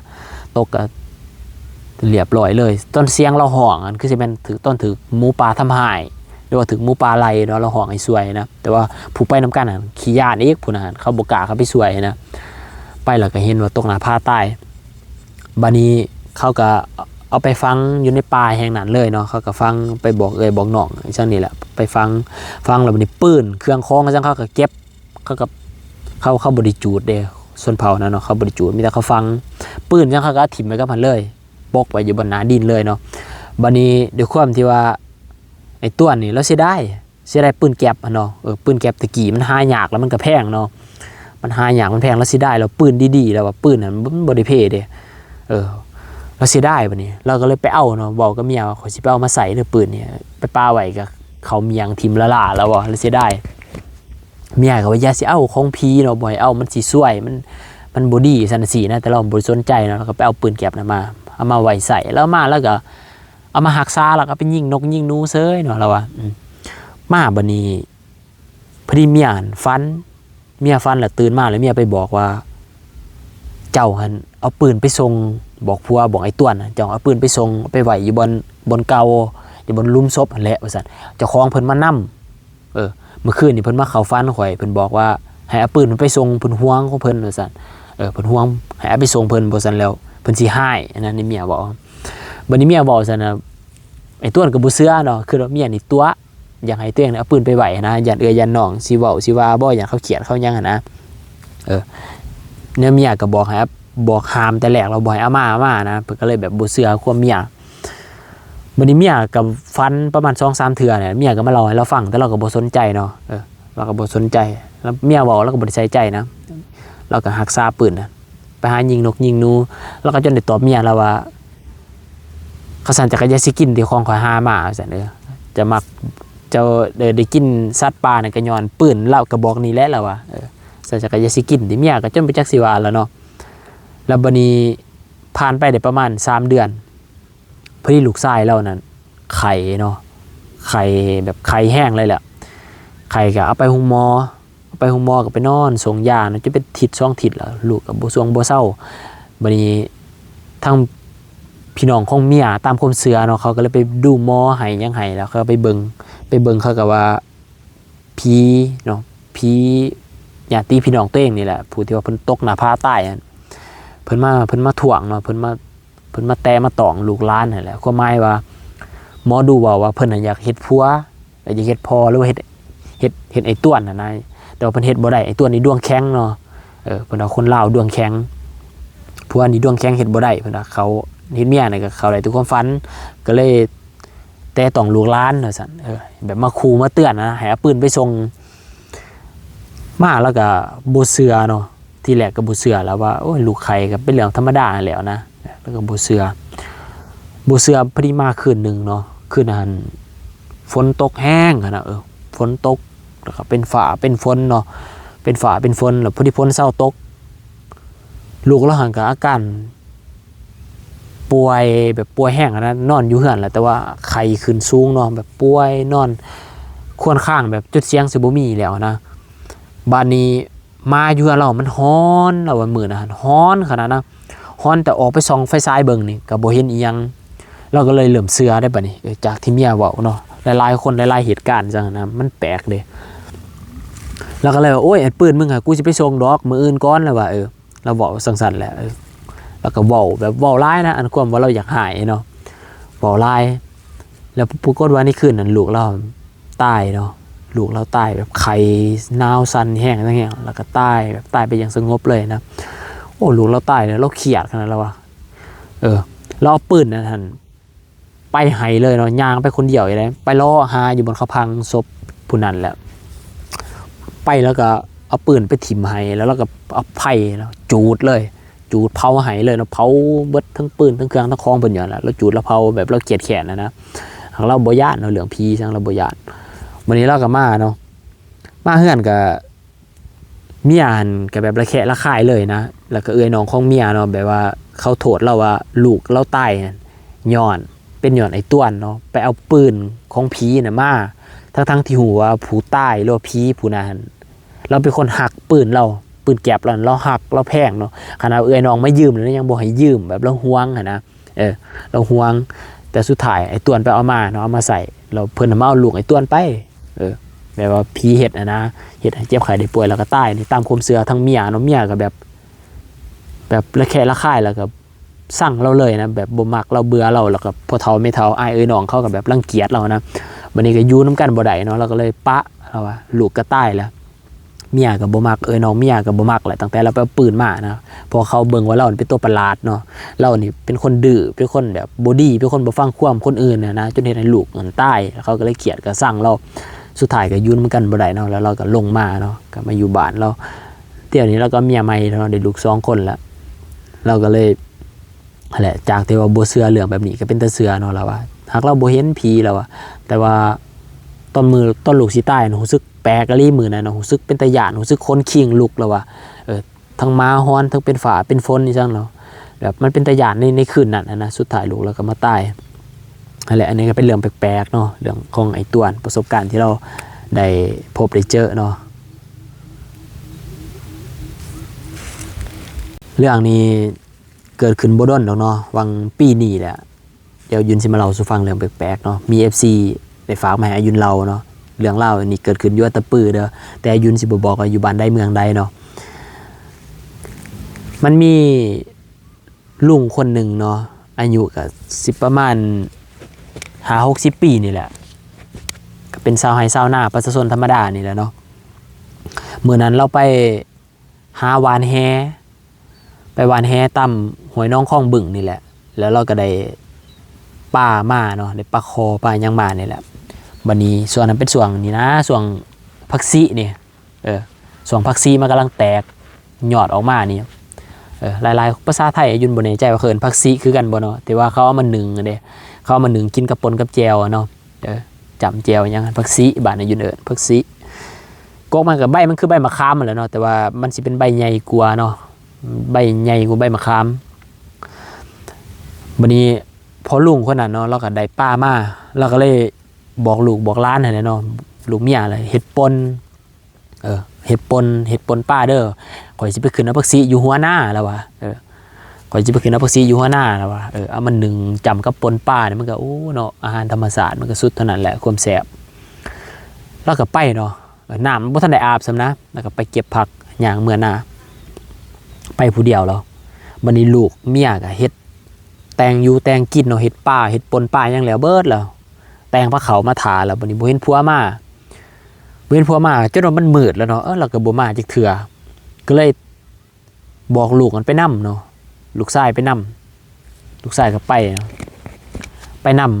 ຕົກກໍລຽບລ້ອຍເລີຍ. ຕອນສຽງລາວຮ້ອງຫັ້ນ ຄືຊິແມ່ນຖືກ ຕອນຖືກໝູປ່າທຳຮ້າຍ ຫຼືວ່າຖືກໝູປ່າໄລ່ເນາະ ລາວຮ້ອງໃຫ້ຊ່ວຍນະ ແຕ່ວ່າຜູ້ໄປນຳກັນຫັ້ນຂີ້ຢ້ານອີກ ຜູ້ນັ້ນເຂົາບໍ່ກ້າເຂົ້າໄປຊ່ວຍນະ ໄປແລ້ວກໍເຫັນວ່າຕົກໜ້າຜາຕາຍ. ບາດນີ້ເຂົາກໍເອົາໄປຝັງຢູ່ໃນປ່າແຫ່ງນັ້ນເລີຍເນາະ ເຂົາກໍຝັງ ໄປບອກເອື້ອຍບອກນ້ອງຈັ່ງນີ້ແຫຼະ ໄປຝັງ ຝັງແລ້ວບາດນີ້ປືນເຄື່ອງຂອງຈັ່ງ ເຂົາກໍເກັບ ເຂົາກໍ ເຂົາ ເຂົາບໍ່ໄດ້ຈູດເດ້ ຊົນເຜົ່ານັ້ນເນາະ ເຂົາບໍ່ໄດ້ຈູດ ມີແຕ່ເຂົາຝັງ ປືນຈັ່ງ ເຂົາກໍເອົາຖິ້ມໄວ້ກັບຫັ້ນເລີຍ ປົກໄວ້ຢູ່ບ່ອນໜ້າດິນເລີຍເນາະ. ບາດນີ້ດ້ວຍຄວາມທີ່ວ່າໄອ້ຕ້ວນນີ້ລາວເສຍດາຍ ເສຍດາຍປືນແກັບຫັ້ນເນາະ ເອີ ປືນແກັບແຕ່ກີ້ມັນຫາຍາກ ແລ້ວມັນກໍແພງເນາະ ມັນຫາຍາກ ມັນແພງ ລາວເສຍດາຍ ແລ້ວປືນດີໆ ແລ້ວວ່າປືນຫັ້ນມັນບໍ່ໄດ້ເພເດ້ ເອີ ລາວເສຍດາຍ. ບາດນີ້ລາວກໍເລີຍໄປເອົາເນາະ ເວົ້າກັບເມຍວ່າ ຂ້ອຍຊິໄປເອົາມາໃຊ້ເດີ ປືນນີ້ ໄປປະໄວ້ກັບເຂົາໝ່ຽງຖິ້ມລ້າໆ ລາວວ່າລາວເສຍດາຍ. ເມຍກໍວ່າ ຢ່າຊິເອົາຂອງຜີເນາະ ບໍ່ໃຫ້ເອົາ ມັນຊິຊວຍ ມັນ ມັນບໍ່ດີ ຊັ້ນຊີ້ນະ ແຕ່ລາວບໍ່ໄດ້ສົນໃຈເນາະ ລາວກໍໄປເອົາປືນແກັບນັ້ນມາ ເອົາມາໄວ້ໃຊ້ ລາວມາ ລາວກໍ ເອົາມາຮັກສາ ແລ້ວກໍໄປຍິງນົກຍິງໜູເສີຍເນາະ ລາວວ່າ ອືມ ມາບາດນີ້ ພໍດີເມຍຫັ້ນຝັນ ເມຍຝັນແລ້ວຕື່ນມາ ແລ້ວເມຍໄປບອກວ່າ ເຈົ້າຫັ້ນເອົາປືນໄປສົ່ງ ບອກຜົວ ບອກໄອ້ຕ້ວນນະ ເຈົ້າເອົາປືນໄປສົ່ງ ເອົາໄປໄວ້ຢູ່ບ່ອນ ບ່ອນເກົ່າ ຢູ່ບ່ອນຫຼຸມສົບຫັ້ນແຫຼະ ວ່າຊັ້ນ ເຈົ້າຂອງເພິ່ນມານຳ ເອີ ມື້ຄືນນີ້ເພິ່ນມາເຂົ້າຝັນຂ້ອຍ ເພິ່ນບອກວ່າໃຫ້ເອົາປືນເພິ່ນໄປສົ່ງ ເພິ່ນຫວງຂອງເພິ່ນ ວ່າຊັ້ນ ເອີ ເພິ່ນຫວງ ໃຫ້ເອົາໄປສົ່ງເພິ່ນ ບໍ່ຊັ້ນແລ້ວເພິ່ນຊິຮ້າຍ ອັນນັ້ນນີ້ເມຍເວົ້າ. ບາດນີ້ເມຍເວົ້າຊັ້ນນະ ໄອ້ຕ້ວນກໍບໍ່ເຊື່ອເນາະ ຄິດວ່າເມຍນີ້ຕົວະ ຢາກໃຫ້ຕົວເອງເອົາປືນໄປໄວ້ນະ ຢ້ານເອື້ອຍຢ້ານນ້ອງຊິເວົ້າຊິວ່າບໍ່ ຢ້ານເຂົາຄຽດເຂົາຫຍັງຫັ້ນນະ ເອີ ແນວເມຍກໍບອກໃຫ້ ບອກຫ້າມແຕ່ແລກແລ້ວ ບໍ່ໃຫ້ເອົາມາ ເອົາມານະ ເພິ່ນກໍເລີຍແບບບໍ່ເຊື່ອຄວາມເມຍ. ບາດນີ້ເມຍກໍຝັນປະມານສອງສາມເທື່ອນີ້ ເມຍກໍມາເລົ່າໃຫ້ລາວຟັງ ແຕ່ລາວກໍບໍ່ສົນໃຈເນາະ ເອີ ລາວກໍບໍ່ສົນໃຈ ລາວ ເມຍເວົ້າລາວກໍບໍ່ໄດ້ໃສ່ໃຈນະ ລາວກໍຮັກສາປືນນະ ໄປຫາຍິງນົກຍິງໜູ ລາວກໍຈົນໄດ້ຕອບເມຍລາວວ່າ ຄັນຊັ້ນເຈົ້າກໍຢ່າຊິກິນທີ່ຂອງຂ້ອຍຫາມາ ວ່າຊັ້ນ ເອີ ເຈົ້າມັກ ເຈົ້າໄດ້ ໄດ້ກິນສັດປ່ານັ້ນກໍຍ້ອນປືນລາວກະບອກນີ້ແຫຼະ ລາວວ່າ ເອີ ຊັ້ນເຈົ້າກໍຢ່າຊິກິນຕິ. ເມຍກໍຈົນບໍ່ຈັກຊິວ່າແລ້ວເນາະ ແລ້ວບາດນີ້ຜ່ານໄປໄດ້ປະມານສາມເດືອນ ພໍດີລູກຊາຍລາວນັ້ນໄຂ້ເນາະ ໄຂ້ແບບໄຂ້ແຮງເລີຍແຫຼະ ໄຂ້ກໍເອົາໄປໂຮງໝໍ ເອົາໄປໂຮງໝໍກໍໄປນອນສົ່ງຢາເນາະ ຈະເປັນທິດສອງທິດແລ້ວ ລູກກໍບໍ່ສ່ວງບໍ່ເຊົາ. ບາດນີ້ທາງພີ່ນ້ອງຂອງເມຍຕາມຄວາມເຊື່ອເນາະ ເຂົາກໍເລີຍໄປດູໝໍໃຫ້ຫຍັງໃຫ້ ແລ້ວເຂົາໄປເບິ່ງ ໄປເບິ່ງ ເຂົາກໍວ່າ ຜີເນາະ ຜີຍາດຕິພີ່ນ້ອງຕົວເອງນີ້ແຫຼະ ຜູ້ທີ່ວ່າເພິ່ນຕົກໜ້າຜາຕາຍຫັ້ນ ເພິ່ນມາ ເພິ່ນມາທ້ວງເນາະ ເພິ່ນມາ ເພິ່ນມາແຕະມາຕ້ອງລູກຫຼານຫັ້ນແຫຼະ ຄວາມໝາຍວ່າ ໝໍດູເວົ້າວ່າເພິ່ນນະຢາກເຮັດຜົວ ຢາກເຮັດພໍ່ ຫຼືວ່າເຮັດ ເຮັດ ເຮັດໄອ້ຕ້ວນຫັ້ນນະ ແຕ່ວ່າເພິ່ນເຮັດບໍ່ໄດ້ ໄອ້ຕ້ວນນີ້ດວງແຂງເນາະ ເອີ ເພິ່ນວ່າຄົນລາວດວງແຂງ ຜົວນີ້ດວງແຂງເຮັດບໍ່ໄດ້ ເພິ່ນວ່າເຂົາເຮັດເມຍນີ້ກໍເຂົາໄດ້ແຕ່ຄວາມຝັນ ກໍເລີຍ ແຕະຕ້ອງລູກຫຼານວ່າຊັ້ນ ເອີ ແບບມາຂູ່ມາເຕືອນນະ ໃຫ້ເອົາປືນໄປສົ່ງ ມາແລ້ວກໍບໍ່ເຊື່ອເນາະ ທີແລກກໍບໍ່ເຊື່ອແລ້ວວ່າ ໂອ້ຍ ລູກໄຂ້ກໍເປັນເລື່ອງທຳມະດາຫັ້ນແຫຼ້ວນະ ແລ້ວກໍບໍ່ເຊື່ອ ບໍ່ເຊື່ອ. ພໍດີມາຄືນໜຶ່ງເນາະ ຄືນນັ້ນຝົນຕົກແຮງຫັ້ນນະ ເອີ ຝົນຕົກ ແລ້ວກໍເປັນຟ້າເປັນຝົນເນາະ ເປັນຟ້າເປັນຝົນ ແລ້ວພໍດີຝົນເຊົາຕົກ ລູກລາວຫັ້ນກໍອາການ ປ່ວຍແບບປ່ວຍແຮງຫັ້ນນະ ນອນຢູ່ເຮືອນແຫຼະ ແຕ່ວ່າໄຂ້ຂຶ້ນສູງເນາະ ແບບປ່ວຍ ນອນຄວນຄາງແບບຈົນສຽງຊິບໍ່ມີແລ້ວນະ. ບາດນີ້ໝາຢູ່ເຮືອນລາວມັນຫອນ ລາວວ່າມື້ນັ້ນຫັ້ນຫອນຂະໜາດນະ ຫອນ ແຕ່ອອກໄປສ່ອງໄຟສາຍເບິ່ງນີ້ກໍບໍ່ເຫັນອີ່ຫຍັງ ລາວກໍເລີຍເລີ່ມເຊື່ອໄດ໋ບາດນີ້ ເອີ ຈາກທີ່ເມຍເວົ້າເນາະ ຫຼາຍໆຄົນ ຫຼາຍໆເຫດການຈັ່ງຫັ້ນນະ ມັນແປກເດ້ ລາວກໍເລີຍວ່າ ໂອ້ຍ ອັນປືນມຶງຫາ ກູຊິໄປສົ່ງດອກ ມື້ອື່ນກ່ອນ ລາວວ່າ ເອີ ລາວເວົ້າຈັ່ງຊັ້ນແຫຼະ. ເອີ ລາວກໍເວົ້າແບບເວົ້າຫຼາຍນະ ອັນຄວາມວ່າລາວຢາກຫາຍເນາະ ເວົ້າຫຼາຍ. ແລ້ວປາກົດວ່າໃນຄືນນັ້ນລູກລາວຕາຍເນາະ ລູກລາວຕາຍແບບໄຂ້ໜາວສັ່ນແຮງໆ ແລ້ວກໍຕາຍແບບຕາຍໄປຢ່າງສະຫງົບເລີຍນະ. ໂອ້ ລູກລາວຕາຍແລ້ວລາວຄຽດຂະໜາດ ລາວວ່າ ເອີ ລາວເອົາປືນນັ້ນຫັ້ນ ໄປໄຫເລີຍເນາະ ຍ່າງໄປຄົນດຽວເລີຍ ໄປເລາະຫາຢູ່ບ່ອນເຂົາຝັງສົບຜູ້ນັ້ນແຫຼະ ໄປແລ້ວກໍເອົາປືນໄປຖິ້ມໄຫ ແລ້ວລາວກໍເອົາໄຟເນາະຈູດເລີຍ ຈູດເຜົາໄຫເລີຍເນາະ ເຜົາເບິດທັງປືນທັງເຄື່ອງທັງຂອງເພິ່ນຢູ່ຫັ້ນແຫຼະ. ລາວຈູດລາວເຜົາແບບລາວຄຽດແຄ້ນຫັ້ນນະ ຫາກລາວບໍ່ຢ້ານເນາະ ເລື່ອງຜີຫຍັງລາວບໍ່ຢ້ານ. ບາດນີ້ລາວກໍມາເນາະ ມາເຮືອນກໍ ເມຍຫັ້ນກໍແບບລະແຄະລະຄາຍເລີຍນະ ແລ້ວກໍເອື້ອຍນ້ອງຂອງເມຍເນາະ ແບບວ່າເຂົາໂທດລາວວ່າລູກລາວຕາຍຫັ້ນ ຍ້ອນ ເປັນຍ້ອນໄອ້ຕວນເນາະ ໄປເອົາປືນຂອງຜີນະມາ ທັງໆທີ່ຮູ້ວ່າຜູ້ຕາຍ ຫຼືວ່າຜີຜູ້ນັ້ນ ລາວເປັນຄົນຮັກປືນລາວ ປືນແກັບລາວ ລາວຮັກ ລາວແພງເນາະ. ຂະໜາດເອື້ອຍນ້ອງມາຢືມລາວຍັງບໍ່ໃຫ້ຢືມ ແບບລາວຫວງຫັ້ນນະ ເອີ ລາວຫວງ. ແຕ່ສຸດທ້າຍໄອ້ຕວນໄປເອົາມາເນາະ ເອົາມາໃຊ້ ແລ້ວເພິ່ນນະມາເອົາລູກໄອ້ຕວນໄປ ເອີ ແບບວ່າຜີເຮັດຫັ້ນນະ ເຮັດໃຫ້ເຈັບໄຂ້ໄດ້ປ່ວຍ ແລ້ວກໍຕາຍ. ນີ້ຕາມຄວາມເຊື່ອທາງເມຍເນາະ ເມຍກໍແບບ ແບບລະແຄະລະຄາຍ ແລ້ວກໍຊັງລາວເລີຍນະ ແບບບໍ່ມັກລາວ ເບື່ອລາວ. ແລ້ວກໍພໍ່ເຖົ້າແມ່ເຖົ້າ ອ້າຍເອື້ອຍນ້ອງເຂົາກໍແບບລັງກຽດລາວນະ. ບາດນີ້ກໍຢູ່ນຳກັນບໍ່ໄດ້ເນາະ ລາວກໍເລີຍປະ ລາວວ່າລູກກໍຕາຍແລ້ວ ເມຍກໍບໍ່ມັກ ເອື້ອຍນ້ອງເມຍກໍບໍ່ມັກແຫຼະ ຕັ້ງແຕ່ລາວໄປເອົາປືນມານະ ເພາະເຂົາເບິ່ງວ່າລາວເປັນຕົວປະຫຼາດເນາະ ລາວນີ້ເປັນຄົນດື້ ເປັນຄົນແບບບໍ່ດີ ເປັນຄົນບໍ່ຟັງຄວາມຄົນອື່ນນະ ຈົນເຮັດໃຫ້ລູກນັ້ນຕາຍ ເຂົາກໍເລີຍຄຽດກໍຊັງລາວ. ສຸດທ້າຍກໍຢູ່ນຳກັນບໍ່ໄດ້ເນາະ ແລ້ວລາວກໍລົງມາເນາະ ກໍມາຢູ່ບ້ານລາວ. ດຽວນີ້ລາວກໍເມຍໃໝ່ເນາະ ໄດ້ລູກສອງຄົນແລ້ວ ລາວກໍເລີຍ ຫັ້ນແຫຼະ ຈາກທີ່ວ່າບໍ່ເຊື່ອເລື່ອງແບບນີ້ກໍເປັນຕາເຊື່ອເນາະ ລາວວ່າ ຫາກລາວບໍ່ເຫັນຜີ ລາວວ່າ ແຕ່ວ່າຕອນມື້ ຕອນລູກຊິຕາຍນະ ຮູ້ສຶກແປກອີ່ຫຼີມື້ນັ້ນນະ ຮູ້ສຶກເປັນຕາຢ້ານ ຮູ້ສຶກຂົນຄີງລຸກ ລາວວ່າ ເອີ ທັງໝາຫອນ ທັງເປັນຟ້າເປັນຝົນອີ່ຫຍັງເນາະ ແບບມັນເປັນຕາຢ້ານໃນ ໃນຄືນນັ້ນຫັ້ນນະ. ສຸດທ້າຍລູກລາວກໍມາຕາຍ ຫັ້ນແຫຼະ. ອັນນີ້ກໍເປັນເລື່ອງແປກໆເນາະ ເລື່ອງຂອງໄອ້ຕວນ ປະສົບການທີ່ລາວໄດ້ພົບໄດ້ເຈີເນາະ. ເລື່ອງນີ້ ເກີດຂຶ້ນບໍ່ດົນດອກເນາະ ຫວ່າງປີນີ້ແຫຼະ ດຽວຍຸນຊິມາເລົ່າສູ່ຟັງເລື່ອງແປກໆເນາະ. ມີເອັຟຊີໄດ້ຝາກມາໃຫ້ອາຍຸນເລົ່າເນາະ ເລື່ອງລາວນີ້ເກີດຂຶ້ນຢູ່ອັດຕະປືເດີ ແຕ່ອາຍຸນຊິບໍ່ບອກວ່າຢູ່ບ້ານໃດເມືອງໃດເນາະ. ມັນມີລຸງຄົນໜຶ່ງເນາະ ອາຍຸກໍຊິປະມານຫ້າຫົກສິບປີນີ້ແຫຼະ ກໍເປັນຊາວໄຮ່ຊາວນາ ປະຊາຊົນທຳມະດານີ້ແຫຼະເນາະ. ມື້ນັ້ນລາວໄປ ຫາຫວ່ານແຫ ໄປຫວ່ານແຫຕາມຫ້ວຍໜອງຄອງບຶ້ງນີ້ແຫຼະ ແລ້ວລາວກໍໄດ້ປາມາເນາະ ໄດ້ປາຄໍປາຫຍັງມານີ້ແຫຼະ. ບັດນີ້ຊ່ວງນັ້ນເປັນຊ່ວງນີ້ນະ ຊ່ວງຜັກຊີນີ້ ເອີ ຊ່ວງຜັກຊີມັນກຳລັງແຕກຍອດອອກມານີ້ ເອີ ຫຼາຍໆ ພາສາໄທ ອາຍຸນບໍ່ແນ່ໃຈວ່າເຂົາເອີ້ນຜັກຊີຄືກັນບໍ່ເນາະ ແຕ່ວ່າເຂົາເອົາມາໜຶ້ງເດ້ ເຂົາເອົາມາໜຶ້ງກິນກັບປົ່ນກັບແຈ່ວເນາະ. ເອີ ຈ້ຳແຈ່ວຫຍັງ ຜັກຊີ ບ້ານອາຍຸນເອີ້ນຜັກຊີ. ກົກມັນກໍໃບມັນຄືໃບມະຂາມຫັ້ນແຫຼະເນາະ ແຕ່ວ່າມັນຊິເປັນໃບໃຫຍ່ກວ່າເນາະ ໃບໃຫຍ່ກວ່າໃບມະຂາມ. ບັດນີ້ພໍ່ລຸງຄົນນັ້ນເນາະ ລາວກໍໄດ້ປາມາ ລາວກໍເລີຍບອກລູກບອກຫຼານຫັ້ນແຫຼະເນາະ ລູກເມຍແຫຼະ ເຮັດປົ່ນ ເອີ ເຮັດປົ່ນ ເຮັດປົ່ນປາເດີ ຂ້ອຍຊິໄປຂຶ້ນເອົາຜັກຊີຢູ່ຫົວນາ ລາວວ່າ ເອີ ຂ້ອຍຊິໄປຂຶ້ນເອົາຜັກຊີຢູ່ຫົວນາ ລາວວ່າ ເອີ ເອົາມາໜຶ້ງຈ້ຳກັບປົ່ນປານີ້ ມັນກໍ ໂອ້ ເນາະ ອາຫານທຳມະຊາດ ມັນກໍສຸດເທົ່ານັ້ນແຫຼະ ຄວາມແຊບ. ລາວກໍໄປເນາະ ເອີ ນ້ຳບໍ່ທັນໄດ້ອາບຊ້ຳນະ ລາວກໍໄປເກັບຜັກ ຍ່າງເມືອນາ ໄປຜູ້ດຽວລາວ. ບັດນີ້ລູກເມຍກໍເຮັດ ແຕ່ງຢູ່ແຕ່ງກິນເນາະ ເຮັດປາ ເຮັດປົ່ນປາຫຍັງແລ້ວເບິດແລ້ວ ແຕ່ງພາເຂົ້າມາຖ້າແລ້ວ ບັດນີ້ບໍ່ເຫັນຜົວມາ ບໍ່ເຫັນຜົວມາ ຈົນວ່າມັນມືດແລ້ວເນາະ ເອີ ລາວກໍບໍ່ມາຈັກເທື່ອ ກໍເລີຍ ບອກລູກມັນໄປນຳເນາະ ລູກຊາຍໄປນຳ ລູກຊາຍກໍໄປເນາະ ໄປນຳ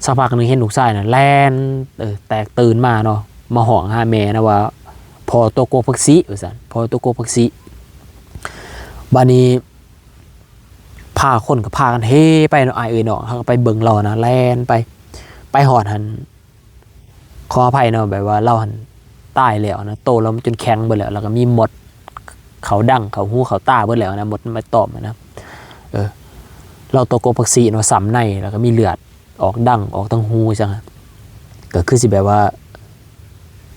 ສັກພັກໜຶ່ງເຫັນລູກຊາຍນະແລ່ນ ເອີ ແຕກຕື່ນມາເນາະ ມາຮ້ອງຫາແມ່ນະວ່າ ພໍ່ຕົກກົກຜັກຊີ ວ່າຊັ້ນ ພໍ່ຕົກກົກຜັກຊີ. ບາດນີ້ພາ ຄົນກໍພາກັນເຮໄປເນາະ ອ້າຍເອີຍນ້ອງ ເຮົາກໍໄປເບິ່ງລາວນະ ແລ່ນໄປ ໄປຮອດຫັ້ນ ຂໍອະໄພເນາະ ແບບວ່າລາວຫັ້ນຕາຍແລ້ວນະ ໂຕລາວມັນຈົນແຂງເບິດແລ້ວ ແລ້ວກໍມີມົດເຂົ້າດັງເຂົ້າຫູເຂົ້າຕາເບິດແລ້ວນະ ມົດມາຕອມນະ. ເອີ ລາວຕົກກົກຜັກຊີເນາະ ຊ້ຳໃນ ແລ້ວກໍມີເລືອດອອກດັງອອກທາງຫູຈັ່ງ ກໍຄືຊິແບບວ່າ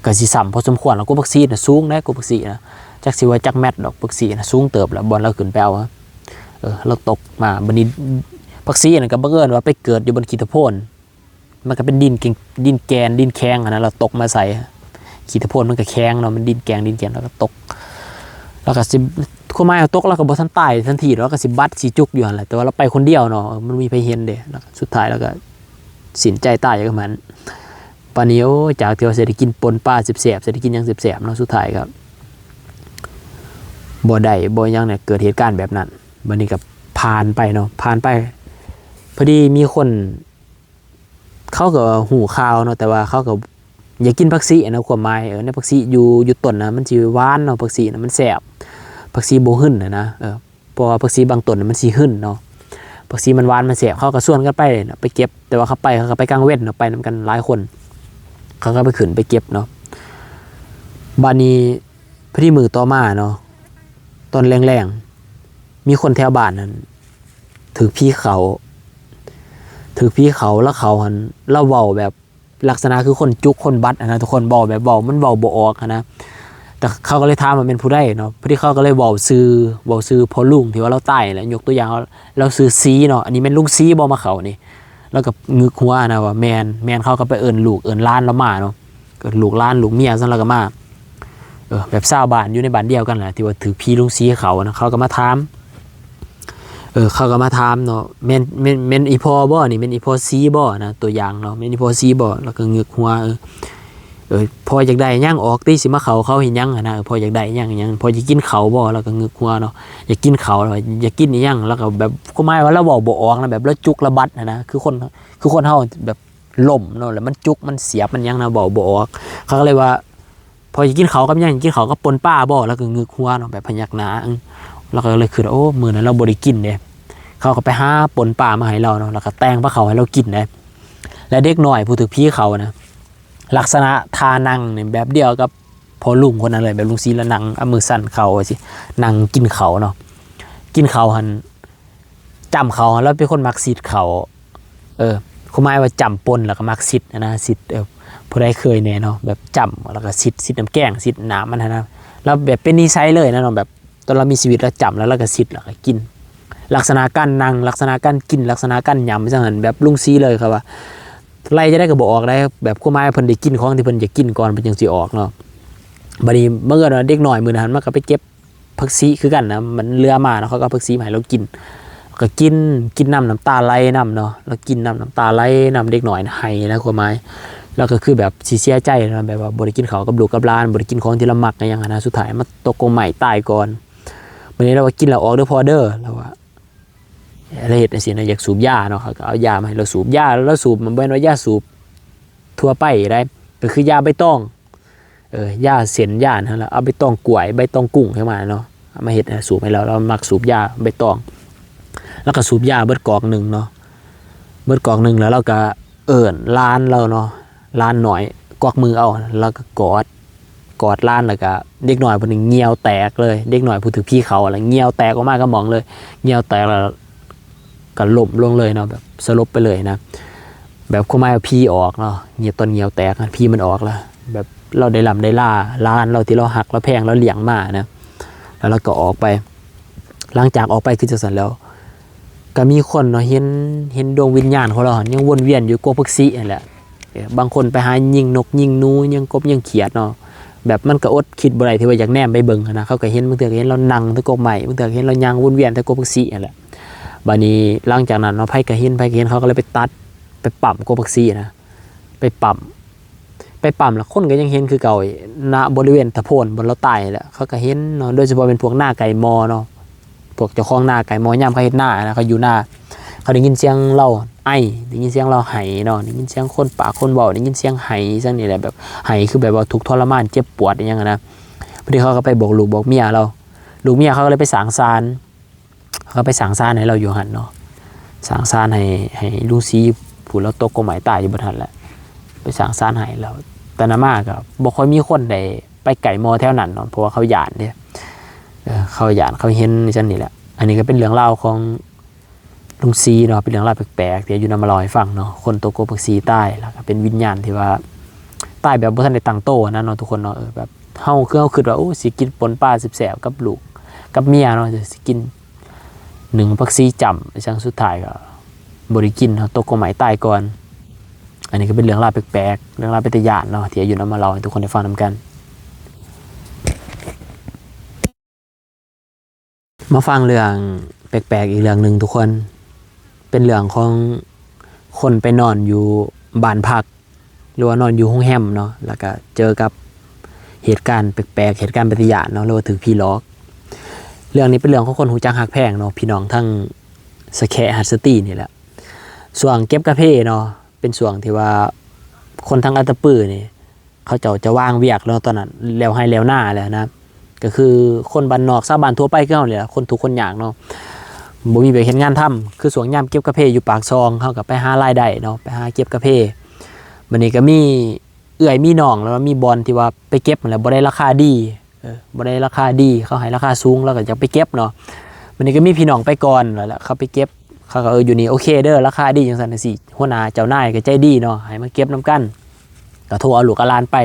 ກໍຊິຊ້ຳພໍສົມຄວນແລ້ວ. ກົກຜັກຊີນະສູງເດ້ ກົກຜັກຊີນະ ຈັກຊິວ່າຈັກແມັດດອກ ຜັກຊີນະສູງເຕີບແລ້ວ ບ່ອນລາວຂຶ້ນໄປເອົາ ເອີ ລາວຕົກມາ ບັດນີ້ຜັກຊີນັ້ນກໍບັງເອີນວ່າໄປເກີດຢູ່ບ່ອນຂີ້ຕະໂພນ ມັນກໍເປັນດິນເກັ່ງ ດິນແກ່ນ ດິນແຂງຫັ້ນນະ ລາວຕົກມາໃສ່ ຂີ້ຕະໂພນມັນກໍແຂງເນາະ ມັນດິນແກ່ງ ດິນແກ່ນ ລາວກໍຕົກ ລາວກໍຊິ ຄວາມໝາຍວ່າຕົກ ລາວກໍບໍ່ທັນຕາຍທັນທີດອກ ລາວກໍຊິບັດຊິຈຸກຢູ່ຫັ້ນແຫຼະ ແຕ່ວ່າລາວໄປຄົນດຽວເນາະ ເອີ ມັນບໍ່ມີໃຜເຫັນເດ້ ລາວກໍສຸດທ້າຍລາວກໍສິ້ນໃຈຕາຍຢູ່ກັບມັນ. ບາດນີ້ ໂອ້ ຈາກທີ່ວ່າຊິໄດ້ກິນປົ່ນປາແຊບໆ ຊິໄດ້ກິນຫຍັງແຊບໆເນາະ ສຸດທ້າຍກໍບໍ່ໄດ້ ບໍ່ຫຍັງເນຍ ເກີດເຫດການແບບນັ້ນ. ບາດນີ້ກໍຜ່ານໄປເນາະ ຜ່ານໄປ ພໍດີມີຄົນ ເຂົາກໍຮູ້ຂ່າວເນາະ ແຕ່ວ່າເຂົາກໍຢາກກິນຜັກຊີນະ ຄວາມໝາຍ ເອີ ໃນຜັກຊີຢູ່ ຢູ່ຕົ້ນນະ ມັນຊິຫວານເນາະ ຜັກຊີນະ ມັນແຊບ ຜັກຊີບໍ່ຫຶ້ນນະ ເອີ ເພາະວ່າຜັກຊີບາງຕົ້ນນະ ມັນຊິຫຶ້ນເນາະ ຜັກຊີມັນຫວານ ມັນແຊບ ເຂົາກໍຊວນກັນໄປນະ ໄປເກັບ ແຕ່ວ່າເຂົາໄປ ເຂົາກໍໄປກາງເວັນເນາະ ໄປນຳກັນຫຼາຍຄົນ ເຂົາກໍໄປຂຶ້ນໄປເກັບເນາະ. ບາດນີ້ ພໍດີມື້ຕໍ່ມາເນາະ ຕອນແລງໆ ມີຄົນແຖວບ້ານຫັ້ນຖືກຜີເຂົ້າ ຖືກຜີເຂົ້າ ລາວເຂົ້າຫັ້ນ ລາວເວົ້າແບບລັກສະນະຄືຄົນຈຸກຄົນບັດຫັ້ນນະ ທຸກຄົນ ເວົ້າແບບເວົ້າ ມັນເວົ້າບໍ່ອອກຫັ້ນນະ ແຕ່ເຂົາກໍເລີຍຖາມວ່າແມ່ນຜູ້ໃດເນາະ ພໍດີເຂົາກໍເລີຍເວົ້າຊື່ ເວົ້າຊື່ພໍ່ລຸງທີ່ວ່າລາວຕາຍແຫຼະ ຍົກຕົວຢ່າງ ລາວຊື່ຊີເນາະ ອັນນີ້ແມ່ນລຸງຊີບໍ່ມາເຂົ້ານີ້ ລາວກໍງຶກຫົວນະວ່າແມ່ນ ແມ່ນ ເຂົາກໍໄປເອີ້ນລູກເອີ້ນຫຼານລາວມາເນາະ ກໍລູກຫຼານລູກເມຍຊັ້ນລາວກໍມາ ເອີ ແບບຊາວບ້ານຢູ່ໃນບ້ານດຽວກັນແຫຼະ ທີ່ວ່າຖືກຜີລຸງຊີເຂົ້ານະ ເຂົາກໍມາຖາມ ເອີ ເຂົາກໍມາຖາມເນາະ ແມ່ນ ແມ່ນ ແມ່ນອີ່ພໍ່ບໍ່ນີ້ ແມ່ນອີ່ພໍ່ຊີບໍ່ນະ ຕົວຢ່າງເນາະ ແມ່ນອີ່ພໍ່ຊີບໍ່ ລາວກໍງຶກຫົວ ເອີ ເອີ ພໍ່ຢາກໄດ້ຫຍັງ ອອກຕິ ຊິມາເຂົ້າເຂົາເຮັດຫຍັງຫັ້ນນະ ເອີ ພໍ່ຢາກໄດ້ຫຍັງຫຍັງ ພໍ່ຢາກກິນເຂົ້າບໍ່ ລາວກໍງຶກຫົວເນາະ ຢາກກິນເຂົ້າ ລາວວ່າຢາກກິນອີ່ຫຍັງ ລາວກໍແບບ ຄວາມໝາຍວ່າລາວເວົ້າບໍ່ອອກນະ ແບບລາວຈຸກລາວບັດຫັ້ນນະ ຄືຄົນ ຄືຄົນເຮົາແບບ ລົ້ມເນາະ ແລ້ວມັນຈຸກມັນສຽບມັນຫຍັງນະ ເວົ້າບໍ່ອອກ ເຂົາກໍເລີຍວ່າ ພໍ່ຢາກກິນເຂົ້າກັບຫຍັງ ກິນເຂົ້າກັບປົ່ນປາບໍ່ ລາວກໍງຶກຫົວເນາະ ແບບພະຍັກໜ້າ ລາວກໍເລີຍຄິດວ່າ ໂອ້ ມື້ນັ້ນລາວບໍ່ໄດ້ກິນເດ້ ເຂົາກໍໄປຫາປົ່ນປາມາໃຫ້ລາວເນາະ ແລ້ວກໍແຕ່ງພາເຂົ້າໃຫ້ລາວກິນເດ້ ແລະເດັກນ້ອຍຜູ້ຖືກຜີເຂົ້ານະ ລັກສະນະທ່ານັ່ງນີ້ແບບດຽວກັບພໍ່ລຸງຄົນນັ້ນເລີຍ ແບບລຸງຊີລະນັ່ງເອົາມືສັນເຂົ້າຊີ້ ນັ່ງກິນເຂົ້າເນາະ ກິນເຂົ້າຫັ້ນ ຈ້ຳເຂົ້າ ລາວເປັນຄົນມັກຊິດເຂົ້າ ເອີ ຄວາມໝາຍວ່າຈ້ຳປົ່ນແລ້ວກໍມັກຊິດຫັ້ນນະ ຊິດ ເອີ ຜູ້ໃດເຄີຍແດ່ເນາະ ແບບຈ້ຳແລ້ວກໍຊິດ ຊິດນ້ຳແກງ ຊິດນ້ຳມັນຫັ້ນນະ ລາວແບບເປັນນິໄສເລີຍນະເນາະ ແບບຕອນລາວມີຊີວິດລາວຈ້ຳແລ້ວລາວກໍຊິດ ແລ້ວກໍກິນ ລັກສະນະການນັ່ງ ລັກສະນະການກິນ ລັກສະນະການຫຍ້ຳ ຈັ່ງນັ້ນ ແບບລຸງຊີເລີຍ ເຂົາວ່າໄລ່ຈັ່ງໃດກໍບໍ່ອອກໄດ໋ ແບບຄວາມໝາຍເພິ່ນໄດ້ກິນຂອງທີ່ເພິ່ນຢາກກິນກ່ອນ ເພິ່ນຈັ່ງຊິອອກເນາະ ບາດນີ້ບັງເອີນວ່າເດັກນ້ອຍມື້ນັ້ນມັນກໍໄປເກັບ ຜັກຊີຄືກັນນະ ມັນເຫຼືອມາເນາະ ເຂົາກໍເອົາຜັກຊີມາໃຫ້ລາວກິນ ລາວກໍກິນ ກິນນ້ຳ ນ້ຳຕາໄຫຼນຳເນາະ ລາວກິນນ້ຳ ນ້ຳຕາໄຫຼນຳ ເດັກນ້ອຍນະໄຫ້ນະ ຄວາມໝາຍ ລາວກໍຄືແບບຊິເສຍໃຈເນາະ ແບບວ່າບໍ່ໄດ້ກິນເຂົ້າກັບລູກກັບຫຼານ ບໍ່ໄດ້ກິນຂອງທີ່ລາວມັກອີ່ຫຍັງຫັ້ນນະ ສຸດທ້າຍມາຕົກກົງໄມ້ຕາຍກ່ອນ ບາດນີ້ລາວວ່າ ກິນແລ້ວອອກເດີພໍ່ເດີ ລາວວ່າ ລາວເຮັດຈັ່ງຊີ້ນະ ຢາກສູບຢາເນາະ ເຂົາກໍເອົາຢາມາໃຫ້ລາວສູບ ຢາລາວສູບມັນບໍ່ແມ່ນວ່າຢາສູບທົ່ວໄປໃດ໋ ກໍຄືຢາໃບຕອງ ເອີ ຢາເສັ້ນຢານັ້ນລະ ເອົາໃບຕອງກ້ວຍ ໃບຕອງກຸ້ງໃຫ້ມາເນາະ ເອົາມາເຮັດໃຫ້ສູບໃຫ້ລາວ ລາວມັກສູບຢາໃບຕອງ ລາວກໍສູບຢາເບິດກອກໜຶ່ງເນາະ ເບິດກອກໜຶ່ງແລ້ວລາວກໍເອີ້ນຫຼານລາວເນາະ ຫຼານນ້ອຍກວັກມືເອົາ ລາວກໍກອດ ກອດຫຼານ ແລ້ວກໍເດັກນ້ອຍຜູ້ໜຶ່ງຍ່ຽວແຕກເລີຍ ເດັກນ້ອຍຜູ້ຖືກຜີເຂົ້າລະຍ່ຽວແຕກອອກມາກັບໝ່ອງເລີຍ ຍ່ຽວແຕກແລ້ວ ກໍລົ້ມລົງເລີຍເນາະ ແບບສະຫຼົບໄປເລີຍນະ ແບບຄວາມໝາຍວ່າຜີອອກເນາະ ງຽວ ຕອນງຽວແຕກຫັ້ນ ຜີມັນອອກລະ ແບບລາວໄດ້ລ່ຳໄດ້ລາ ຫຼານລາວທີ່ລາວຮັກລາວແພງລາວລ້ຽງມານະ ແລ້ວລາວກໍອອກໄປ ຫຼັງຈາກອອກໄປຄືຈັ່ງຊັ້ນແລ້ວ ກໍມີຄົນເນາະ ເຫັນ ເຫັນດວງວິນຍານຂອງລາວຫັ້ນຍັງວົນວຽນຢູ່ກົກຜັກຊີຫັ້ນແຫຼະ ເອີ ບາງຄົນໄປຫາຍິງນົກຍິງໜູ ຍິງກົບຍິງຂຽດເນາະ ແບບມັນກໍອົດຄິດບໍ່ໄດ້ທີ່ວ່າຢາກແນມໄປເບິ່ງຫັ້ນນະ ເຂົາກໍເຫັນ ບາງເທື່ອກໍເຫັນລາວນັ່ງແຖວກົກໄມ້ ບາງເທື່ອກໍເຫັນລາວຍ່າງວົນວຽນແຖວກົກຜັກຊີຫັ້ນແຫຼະ ບາດນີ້ຫຼັງຈາກນັ້ນເນາະ ໃຜກໍເຫັນ ໃຜກໍເຫັນ ເຂົາກໍເລີຍໄປຕັດ ໄປປ້ຳກົກຜັກຊີນະ ໄປປ້ຳ ໄປປ້ຳແລ້ວຄົນກໍຍັງເຫັນຄືເກົ່າ ນະ ບໍລິເວນຕະໂພນບ່ອນລາວຕາຍແຫຼະ ເຂົາກໍເຫັນເນາະ ໂດຍສະເພາະແມ່ນພວກນາໄກ່ມໍເນາະ ພວກເຈົ້າຂອງນາໄກ່ມໍ ຍາມເຂົາເຮັດນານະ ເຂົາຢູ່ນາ ເຂົາໄດ້ຍິນສຽງລາວໄອ ໄດ້ຍິນສຽງລາວໄຫ້ເນາະ ໄດ້ຍິນສຽງຄົນປາກຄົນເວົ້າ ໄດ້ຍິນສຽງໄຫ້ຈັ່ງນີ້ແຫຼະ ແບບໄຫ້ຄືແບບວ່າທຸກທໍລະມານເຈັບປວດອີ່ຫຍັງຫັ້ນນະ ພໍດີເຂົາກໍໄປບອກລູກບອກເມຍລາວ ລູກເມຍເຂົາກໍເລີຍໄປສ້າງສານ ເຂົາໄປສ້າງສານໃຫ້ລາວຢູ່ຫັ້ນເນາະ ສ້າງສານໃຫ້ ໃຫ້ລຸງສີ ຜູ້ລາວຕົກກົກໄມ້ຕາຍຢູ່ບ່ອນຫັ້ນແຫຼະ ໄປສ້າງສານໃຫ້ແລ້ວ ແຕ່ນັ້ນມາກໍບໍ່ຄ່ອຍມີຄົນໄດ້ໄປໃກ້ມໍແຖວນັ້ນເນາະ ເພາະວ່າເຂົາຢ້ານເດ້ ເອີ ເຂົາຢ້ານ ເຂົາເຫັນຈັ່ງນີ້ແຫຼະ ອັນນີ້ກໍເປັນເລື່ອງລາວຂອງລຸງສີເນາະ ເປັນເລື່ອງລາວແປກໆ ທີ່ຢູ່ນຳມາເລົ່າໃຫ້ຟັງເນາະ ຄົນຕົກກົກຜັກຊີຕາຍ ແລ້ວກໍເປັນວິນຍານທີ່ວ່າຕາຍແບບບໍ່ທັນໄດ້ຕັ້ງໂຕນະເນາະ ທຸກຄົນເນາະ ເອີ ແບບ ເຮົາ ຄືເຮົາຄິດວ່າ ໂອ້ ຊິກິນປົ່ນປາແຊບໆກັບລູກກັບເມຍເນາະ ຊິກິນໜຶ່ງຜັກຊີຈ້ຳ ຈັ່ງສຸດທ້າຍກໍບໍ່ໄດ້ກິນເນາະ ຕົກກົກໄມ້ຕາຍກ່ອນ. ອັນນີ້ກໍເປັນເລື່ອງລາວແປກໆ ເລື່ອງລາວເປັນຕາຢ້ານເນາະ ທີ່ອາຍຸນຳມາເລົ່າໃຫ້ທຸກຄົນໄດ້ຟັງນຳກັນ. ມາຟັງເລື່ອງແປກໆອີກເລື່ອງໜຶ່ງທຸກຄົນ. ເປັນເລື່ອງຂອງຄົນໄປນອນຢູ່ບ້ານພັກ ຫຼືວ່ານອນຢູ່ໂຮງແຮມເນາະ, ແລ້ວກະເຈີກັບເຫດການແປກໆ ເຫດການເປັນຕາຢ້ານເນາະ ຫຼືວ່າຖືກຜີຫຼອກ. ເລື່ອງນີ້ເປັນເລື່ອງຂອງຄົນຮູ້ຈັກຮັກແພງເນາະ ພີ່ນ້ອງທັງສະແຄະ ຫັດສະຕີນີ້ແຫຼະ. ຊ່ວງເກັບກາເຟເນາະ ເປັນຊ່ວງທີ່ວ່າຄົນທາງອັດຕະປືນີ້ ເຂົາເຈົ້າຈະວາງວຽກແລ້ວຕອນນັ້ນ ແລ້ວໄຮ່ແລ້ວນາແລ້ວນະ, ກໍຄືຄົນບ້ານນອກຊາວບ້ານທົ່ວໄປຄືເຮົານີ້ແຫຼະ ຄົນທຸກຄົນຍາກເນາະ ບໍ່ມີວຽກເຮັດງານທຳ. ຄືຊ່ວງຍາມເກັບກາເຟຢູ່ປາກຊ່ອງ ເຮົາກໍໄປຫາລາຍໄດ້ເນາະ ໄປຫາເກັບກາເຟ. ບັດນີ້ກໍມີເອື້ອຍມີນ້ອງ ແລ້ວມີບ່ອນທີ່ວ່າໄປເກັບຫັ້ນແຫຼະ ບໍ່ໄດ້ລາຄາດີ ເອີ ບໍ່ໄດ້ລາຄາດີ ເຂົາໃຫ້ລາຄາສູງ ລາວກໍຢາກໄປເກັບເນາະ. ບັດນີ້ກໍມີພີ່ນ້ອງໄປກ່ອນແລ້ວ ເຂົາໄປເກັບ ເຂົາກໍ ເອີ ຢູ່ນີ້ໂອເຄເດີ ລາຄາດີຈັ່ງຊັ້ນຈັ່ງຊີ້ ຫົວໜ້າເຈົ້ານາຍກໍໃຈດີເນາະ ໃຫ້ມາເກັບນຳກັນ ກໍໂທເອົາລູກເອົາຫຼານໄປ.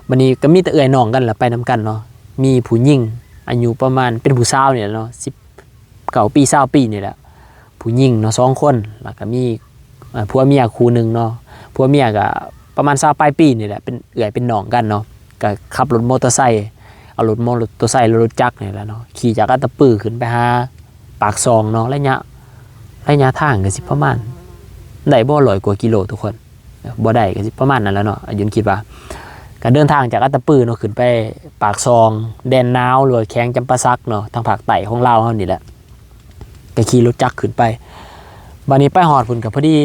ບັດນີ້ກໍມີແຕ່ເອື້ອຍນ້ອງກັນລະໄປນຳກັນເນາະ. ມີຜູ້ຍິງອາຍຸປະມານ ເປັນຜູ້ສາວນີ້ແຫຼະເນາະ ສິບເກົ້າປີ ຊາວປີນີ້ແຫຼະ ຜູ້ຍິງເນາະ ສອງຄົນ ແລ້ວກໍມີ ເອີ ຜົວເມຍຄູ່ໜຶ່ງເນາະ. ຜົວເມຍກໍປະມານຊາວປາຍປີນີ້ແຫຼະ ເປັນເອື້ອຍເປັນນ້ອງກັນເນາະ. ກໍຂັບລົດມໍເຕີໄຊ ເອົາລົດມໍເຕີໄຊ ແລະລົດຈັກນີ້ແຫຼະເນາະ ຂີ່ຈາກອັດຕະປືຂຶ້ນໄປຫາປາກຊ່ອງເນາະ. ໄລຍະ ໄລຍະທາງກໍຊິປະມານ ໄດ້ບໍ່ ຮ້ອຍກວ່າກິໂລທຸກຄົນ ບໍ່ໄດ້ກໍຊິປະມານນັ້ນແຫຼະເນາະ ອາຍຸນຄິດວ່າ. ກໍເດີນທາງຈາກອັດຕະປືເນາະ ຂຶ້ນໄປປາກຊ່ອງ ແດນໜາວ ຫຼືວ່າແຂວງຈຳປາສັກເນາະ ທາງພາກໃຕ້ຂອງລາວເຮົານີ້ແຫຼະ. ກໍຂີ່ລົດຈັກຂຶ້ນໄປ ບັດນີ້ໄປຮອດພຸ້ນກໍພໍດີ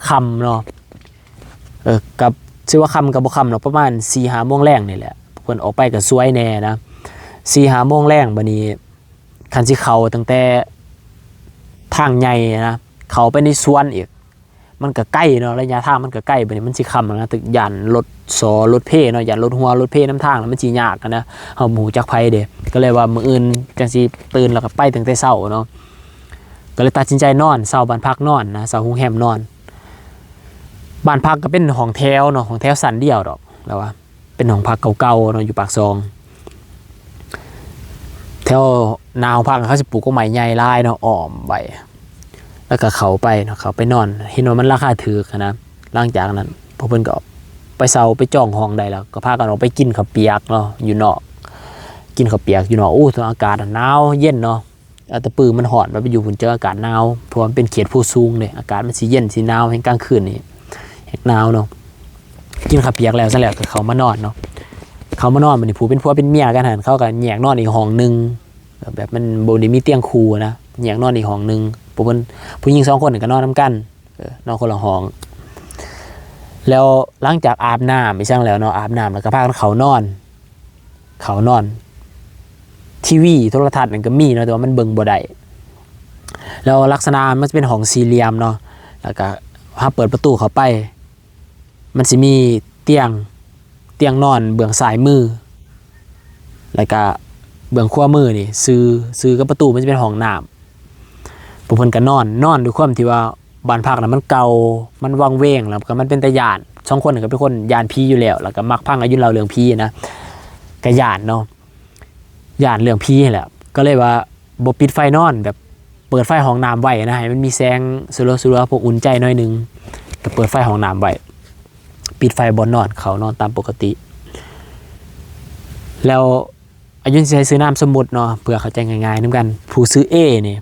ຄ່ຳເນາະ. ເອີ ກໍຖືວ່າຄ່ຳກໍບໍ່ຄ່ຳດອກ ປະມານສີ່ຫ້າໂມງແລງນີ້ແຫຼະ ເພິ່ນອອກໄປກໍສວຍແດ່ນະ ສີ່ຫ້າໂມງແລງ. ບັດນີ້ຄັນຊິເຂົ້າຕັ້ງແຕ່ທາງໃຫຍ່ນະ ເຂົ້າໄປໃນສວນອີກ ມັນກໍໄກເນາະ ໄລຍະທາງມັນກໍໄກ. ບັດນີ້ມັນຊິຄ່ຳແລ້ວນະ ຢ້ານລົດສໍລົດເພເນາະ ຢ້ານລົດຫົວລົດເພນຳທາງ ແລ້ວມັນຊິຍາກນະ ເຮົາບໍ່ຮູ້ຈັກໃຜເດ້. ກໍເລີຍວ່າມື້ອື່ນຈັ່ງຊິຕື່ນ ແລ້ວກໍໄປຕັ້ງແຕ່ເຊົ້າເນາະ. ກໍເລີຍຕັດສິນໃຈນອນ ເຊົ່າບ້ານພັກນອນນະ ເຊົ່າໂຮງແຮມນອນ. ບ້ານພັກກໍເປັນຫ້ອງແຖວເນາະ ຫ້ອງແຖວຊັ້ນດຽວດອກ ແລ້ວວ່າ ເປັນຫ້ອງພັກເກົ່າໆເນາະ ຢູ່ປາກຊ່ອງ. ແຖວໜ້າຫ້ອງພັກເຂົາຊິປູກກົກໄມ້ໃຫຍ່ຫຼາຍເນາະ ອ້ອມໄວ້ ແລ້ວກໍເຂົ້າໄປເນາະ ເຂົ້າໄປນອນ ເຫັນວ່າມັນລາຄາຖືກຫັ້ນນະ. ຫຼັງຈາກນັ້ນພວກເພິ່ນກໍໄປເຊົ່າໄປຈອງຫ້ອງໄດ້ແລ້ວ ກໍພາກັນອອກໄປກິນເຂົ້າປຽກເນາະ ຢູ່ນອກ ກິນເຂົ້າປຽກຢູ່ນອກ. ໂອ້ ອາກາດໜາວເຢັນເນາະ ອັດຕະປືມັນຮ້ອນ ມັນໄປຢູ່ພຸ້ນເຈີອາກາດໜາວ ເພາະວ່າມັນເປັນເຂດພູສູງເດ້ ອາກາດມັນຊິເຢັນ ຊິໜາວ. ແຮ່ງກາງຄືນນີ້ແຮ່ງໜາວເນາະ. ກິນເຂົ້າປຽກແລ້ວຊັ້ນແລ້ວ ກໍເຂົ້າມານອນເນາະ. ເຂົ້າມານອນ ບັດນີ້ຜູ້ເປັນຜົວເປັນເມຍກັນຫັ້ນ ເຂົາກໍແຍກນອນອີກຫ້ອງໜຶ່ງ ແບບມັນບໍ່ໄດ້ມີຕຽງຄູ່ນະ ແຍກນອນອີກຫ້ອງໜຶ່ງ. ຜູ້ເພິ່ນ ຜູ້ຍິງສອງຄົນນີ້ກໍນອນນຳກັນ ເອີ ນອນຄົນລະຫ້ອງ. ແລ້ວຫຼັງຈາກອາບນ້ຳອີ່ຫຍັງແລ້ວເນາະ ອາບນ້ຳແລ້ວກໍພາກັນເຂົ້ານອນ ເຂົ້ານອນ. ທີວີໂທລະທັດນັ້ນກໍມີເນາະ ແຕ່ວ່າມັນເບິ່ງບໍ່ໄດ້. ແລ້ວລັກສະນະມັນຈະເປັນຫ້ອງສີ່ຫຼ່ຽມເນາະ ແລ້ວກໍເຮົາເປີດປະຕູເຂົ້າໄປ ມັນຊິມີຕຽງ ຕຽງນອນເບື້ອງຊ້າຍມື ແລ້ວກະເບື້ອງຂວາມືນີ້ ຊື່ ຊື່ກັບປະຕູມັນຈະເປັນຫ້ອງນ້ຳ. ພວກເພິ່ນກະນອນ ນອນດ້ວຍຄວາມທີ່ວ່າບ້ານພັກນະມັນເກົ່າ ມັນວັງເວງ ແລ້ວກະມັນເປັນຕາຢ້ານ. ສອງຄົນນີ້ກະເປັນຄົນຢ້ານຜີຢູ່ແລ້ວ ແລ້ວກະມັກຟັງອາຍຸນເລົ່າເລື່ອງຜີນະ ກະຢ້ານເນາະ ຢ້ານເລື່ອງຜີຫັ້ນແຫຼະ. ກະເລີຍວ່າບໍ່ປິດໄຟນອນ ແບບເປີດໄຟຫ້ອງນ້ຳໄວ້ນະ ໃຫ້ມັນມີແສງສະຫຼົວໆ ພໍອຸ່ນໃຈໜ້ອຍໜຶ່ງ. ກະເປີດໄຟຫ້ອງນ້ຳໄວ້ ປິດໄຟບ່ອນນອນ ເຂົ້ານອນຕາມປົກກະຕິ. ແລ້ວອາຍຸນຊິໃຫ້ຊື່ນາມສົມມຸດເນາະ ເພື່ອເຂົ້າໃຈງ່າຍໆນຳກັນ. ຜູ້ຊື່ເອນີ້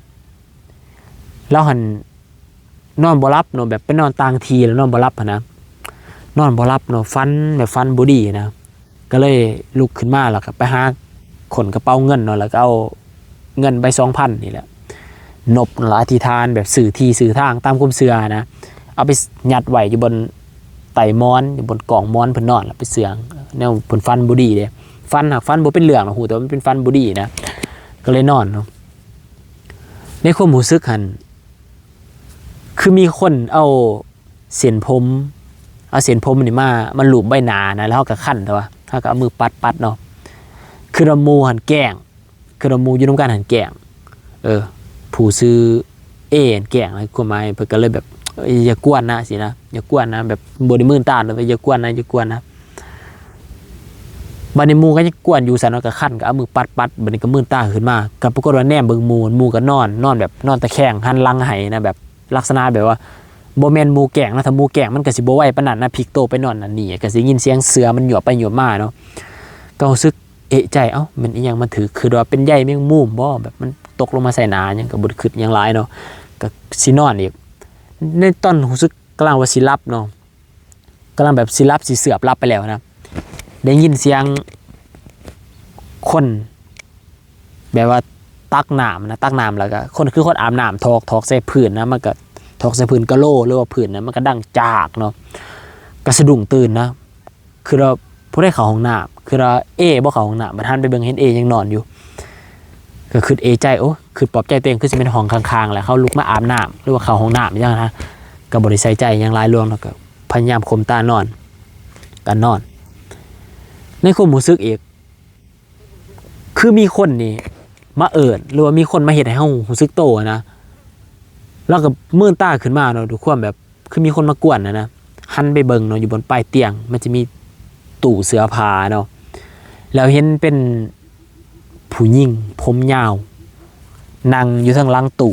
ລາວຫັ້ນນອນບໍ່ຫຼັບເນາະ ແບບໄປນອນຕ່າງທີ່ແລ້ວນອນບໍ່ຫຼັບຫັ້ນນະ ນອນບໍ່ຫຼັບເນາະ ຝັນແບບຝັນບໍ່ດີນະ. ກະເລີຍລຸກຂຶ້ນມາ ແລ້ວກະໄປຫາຄົ້ນກະເປົາເງິນເນາະ ແລ້ວກະເອົາເງິນໃບສອງພັນນີ້ແຫຼະ ນົບ ແລ້ວອະທິຖານແບບຊື້ທີ່ຊື້ທາງຕາມຄວາມເຊື່ອນະ ເອົາໄປຍັດໄວ້ຢູ່ບົນໃຕ້ໝອນ ຢູ່ບົນກອງໝອນເພິ່ນນອນ ແລ້ວໄປເຊື່ອງແນວເພິ່ນຝັນບໍ່ດີເດ້. ຝັນຫາກຝັນບໍ່ເປັນເລື່ອງ ຮູ້ແຕ່ວ່າມັນເປັນຝັນບໍ່ດີນະ ກະເລີຍນອນເນາະ. ໃນຄວາມຮູ້ສຶກຫັ້ນ ຄືມີຄົນເອົາເສັ້ນຜົມ ເອົາເສັ້ນຜົມນີ້ມາ ມາລູບໃບໜ້ານະ ແລ້ວເຮົາກະຄັນ ແຕ່ວ່າເຮົາກະເອົາມືປັດໆເນາະ. ຄືວ່າໝູ່ຫັ້ນແກ້ງ ຄືວ່າໝູ່ຢູ່ນຳກັນຫັ້ນແກ້ງ ເອີ ຜູ້ຊື່ເອຫັ້ນແກ້ງ ຄວາມໝາຍເພິ່ນກະເລີຍແບບ ເອີຍ ຢ່າກວນນະ ຊີ້ນະ ຢ່າກວນນະ ແບບບໍ່ໄດ້ມື່ນຕາເລີຍ ຢ່າກວນນະ ຢ່າກວນນະ. ບາດນີ້ໝູ່ກໍຍັງກວນຢູ່ຊັ້ນເນາະ ກໍຄັນ ກໍເອົາມືປັດໆ ບາດນີ້ກໍມື່ນຕາຂຶ້ນມາ ກໍປາກົດວ່າແນມເບິ່ງໝູ່ ໝູ່ກໍນອນ ນອນແບບນອນຕະແຄງຫັນຫຼັງໃຫ້ນະ ແບບລັກສະນະແບບວ່າບໍ່ແມ່ນໝູ່ແກ້ງນະ ຖ້າໝູ່ແກ້ງມັນກໍຊິບໍ່ໄວປານນັ້ນນະ ພລິກໂຕໄປນອນນັ້ນນີ້ ກໍຊິໄດ້ຍິນສຽງເສື້ອມັນຫຍວບໄປຫຍວບມາເນາະ ກໍຮູ້ສຶກເອະໃຈ ເອົ້າ ແມ່ນອີ່ຫຍັງ ມັນຖືກ ຄິດວ່າເປັນໃຍແມງມຸມບໍ່ ແບບມັນ ຕົກລົງມາໃສ່ໜ້າຫຍັງ ກໍບໍ່ໄດ້ຄິດຫຍັງຫຼາຍເນາະ ກໍຊິນອນອີກ. ໃນຕອນຮູ້ສຶກກຳລັງວ່າຊິຫຼັບເນາະ ກຳລັງແບບຊິຫຼັບ ຊິເຊືອບຫຼັບໄປແລ້ວນະ ໄດ້ຍິນສຽງຄົນແບບວ່າຕັກນ້ຳນະ ຕັກນ້ຳ ແລ້ວກໍຄົນ ຄືຄົນອາບນ້ຳ ຖອກ ຖອກໃສ່ພື້ນນະ ມັນກໍຖອກໃສ່ພື້ນກະໂຫຼ ຫຼືວ່າພື້ນນະ ມັນກໍດັງຈາກເນາະ ກໍສະດຸ້ງຕື່ນນະ. ຄືວ່າຜູ້ໃດເຂົ້າຫ້ອງນ້ຳ ຄືວ່າເອບໍ່ເຂົ້າຫ້ອງນ້ຳ ບັດຫັນໄປເບິ່ງເຫັນເອຍັງນອນຢູ່ ກໍຄິດເອໃຈ ໂອ້ ຄິດປອບໃຈຕົວເອງ ຄືຊິແມ່ນຫ້ອງຂ້າງໆ ແລ້ວເຂົາລຸກມາອາບນ້ຳ ຫຼືວ່າເຂົ້າຫ້ອງນ້ຳຫຍັງນະ ກໍບໍ່ໄດ້ໃສ່ໃຈຫຍັງຫຼາຍຫຼວງເນາະ ກໍພະຍາຍາມຂົ່ມຕານອນ ກໍນອນ. ໃນຄວາມຮູ້ສຶກອີກ ຄືມີຄົນນີ້ມາເອີ້ນ ຫຼືວ່າມີຄົນມາເຮັດໃຫ້ເຮົາຮູ້ສຶກໂຕນະ ລາວກໍມືນຕາຂຶ້ນມາເນາະ ດ້ວຍຄວາມແບບ ຄືມີຄົນມາກວນນະນະ. ຫັນໄປເບິ່ງເນາະ ຢູ່ບົນປາຍຕຽງ ມັນຈະມີຕູ້ເສື້ອຜ້າເນາະ ແລ້ວເຫັນເປັນຜູ້ຍິງຜົມຍາວ ນັ່ງຢູ່ທາງຫຼັງຕູ້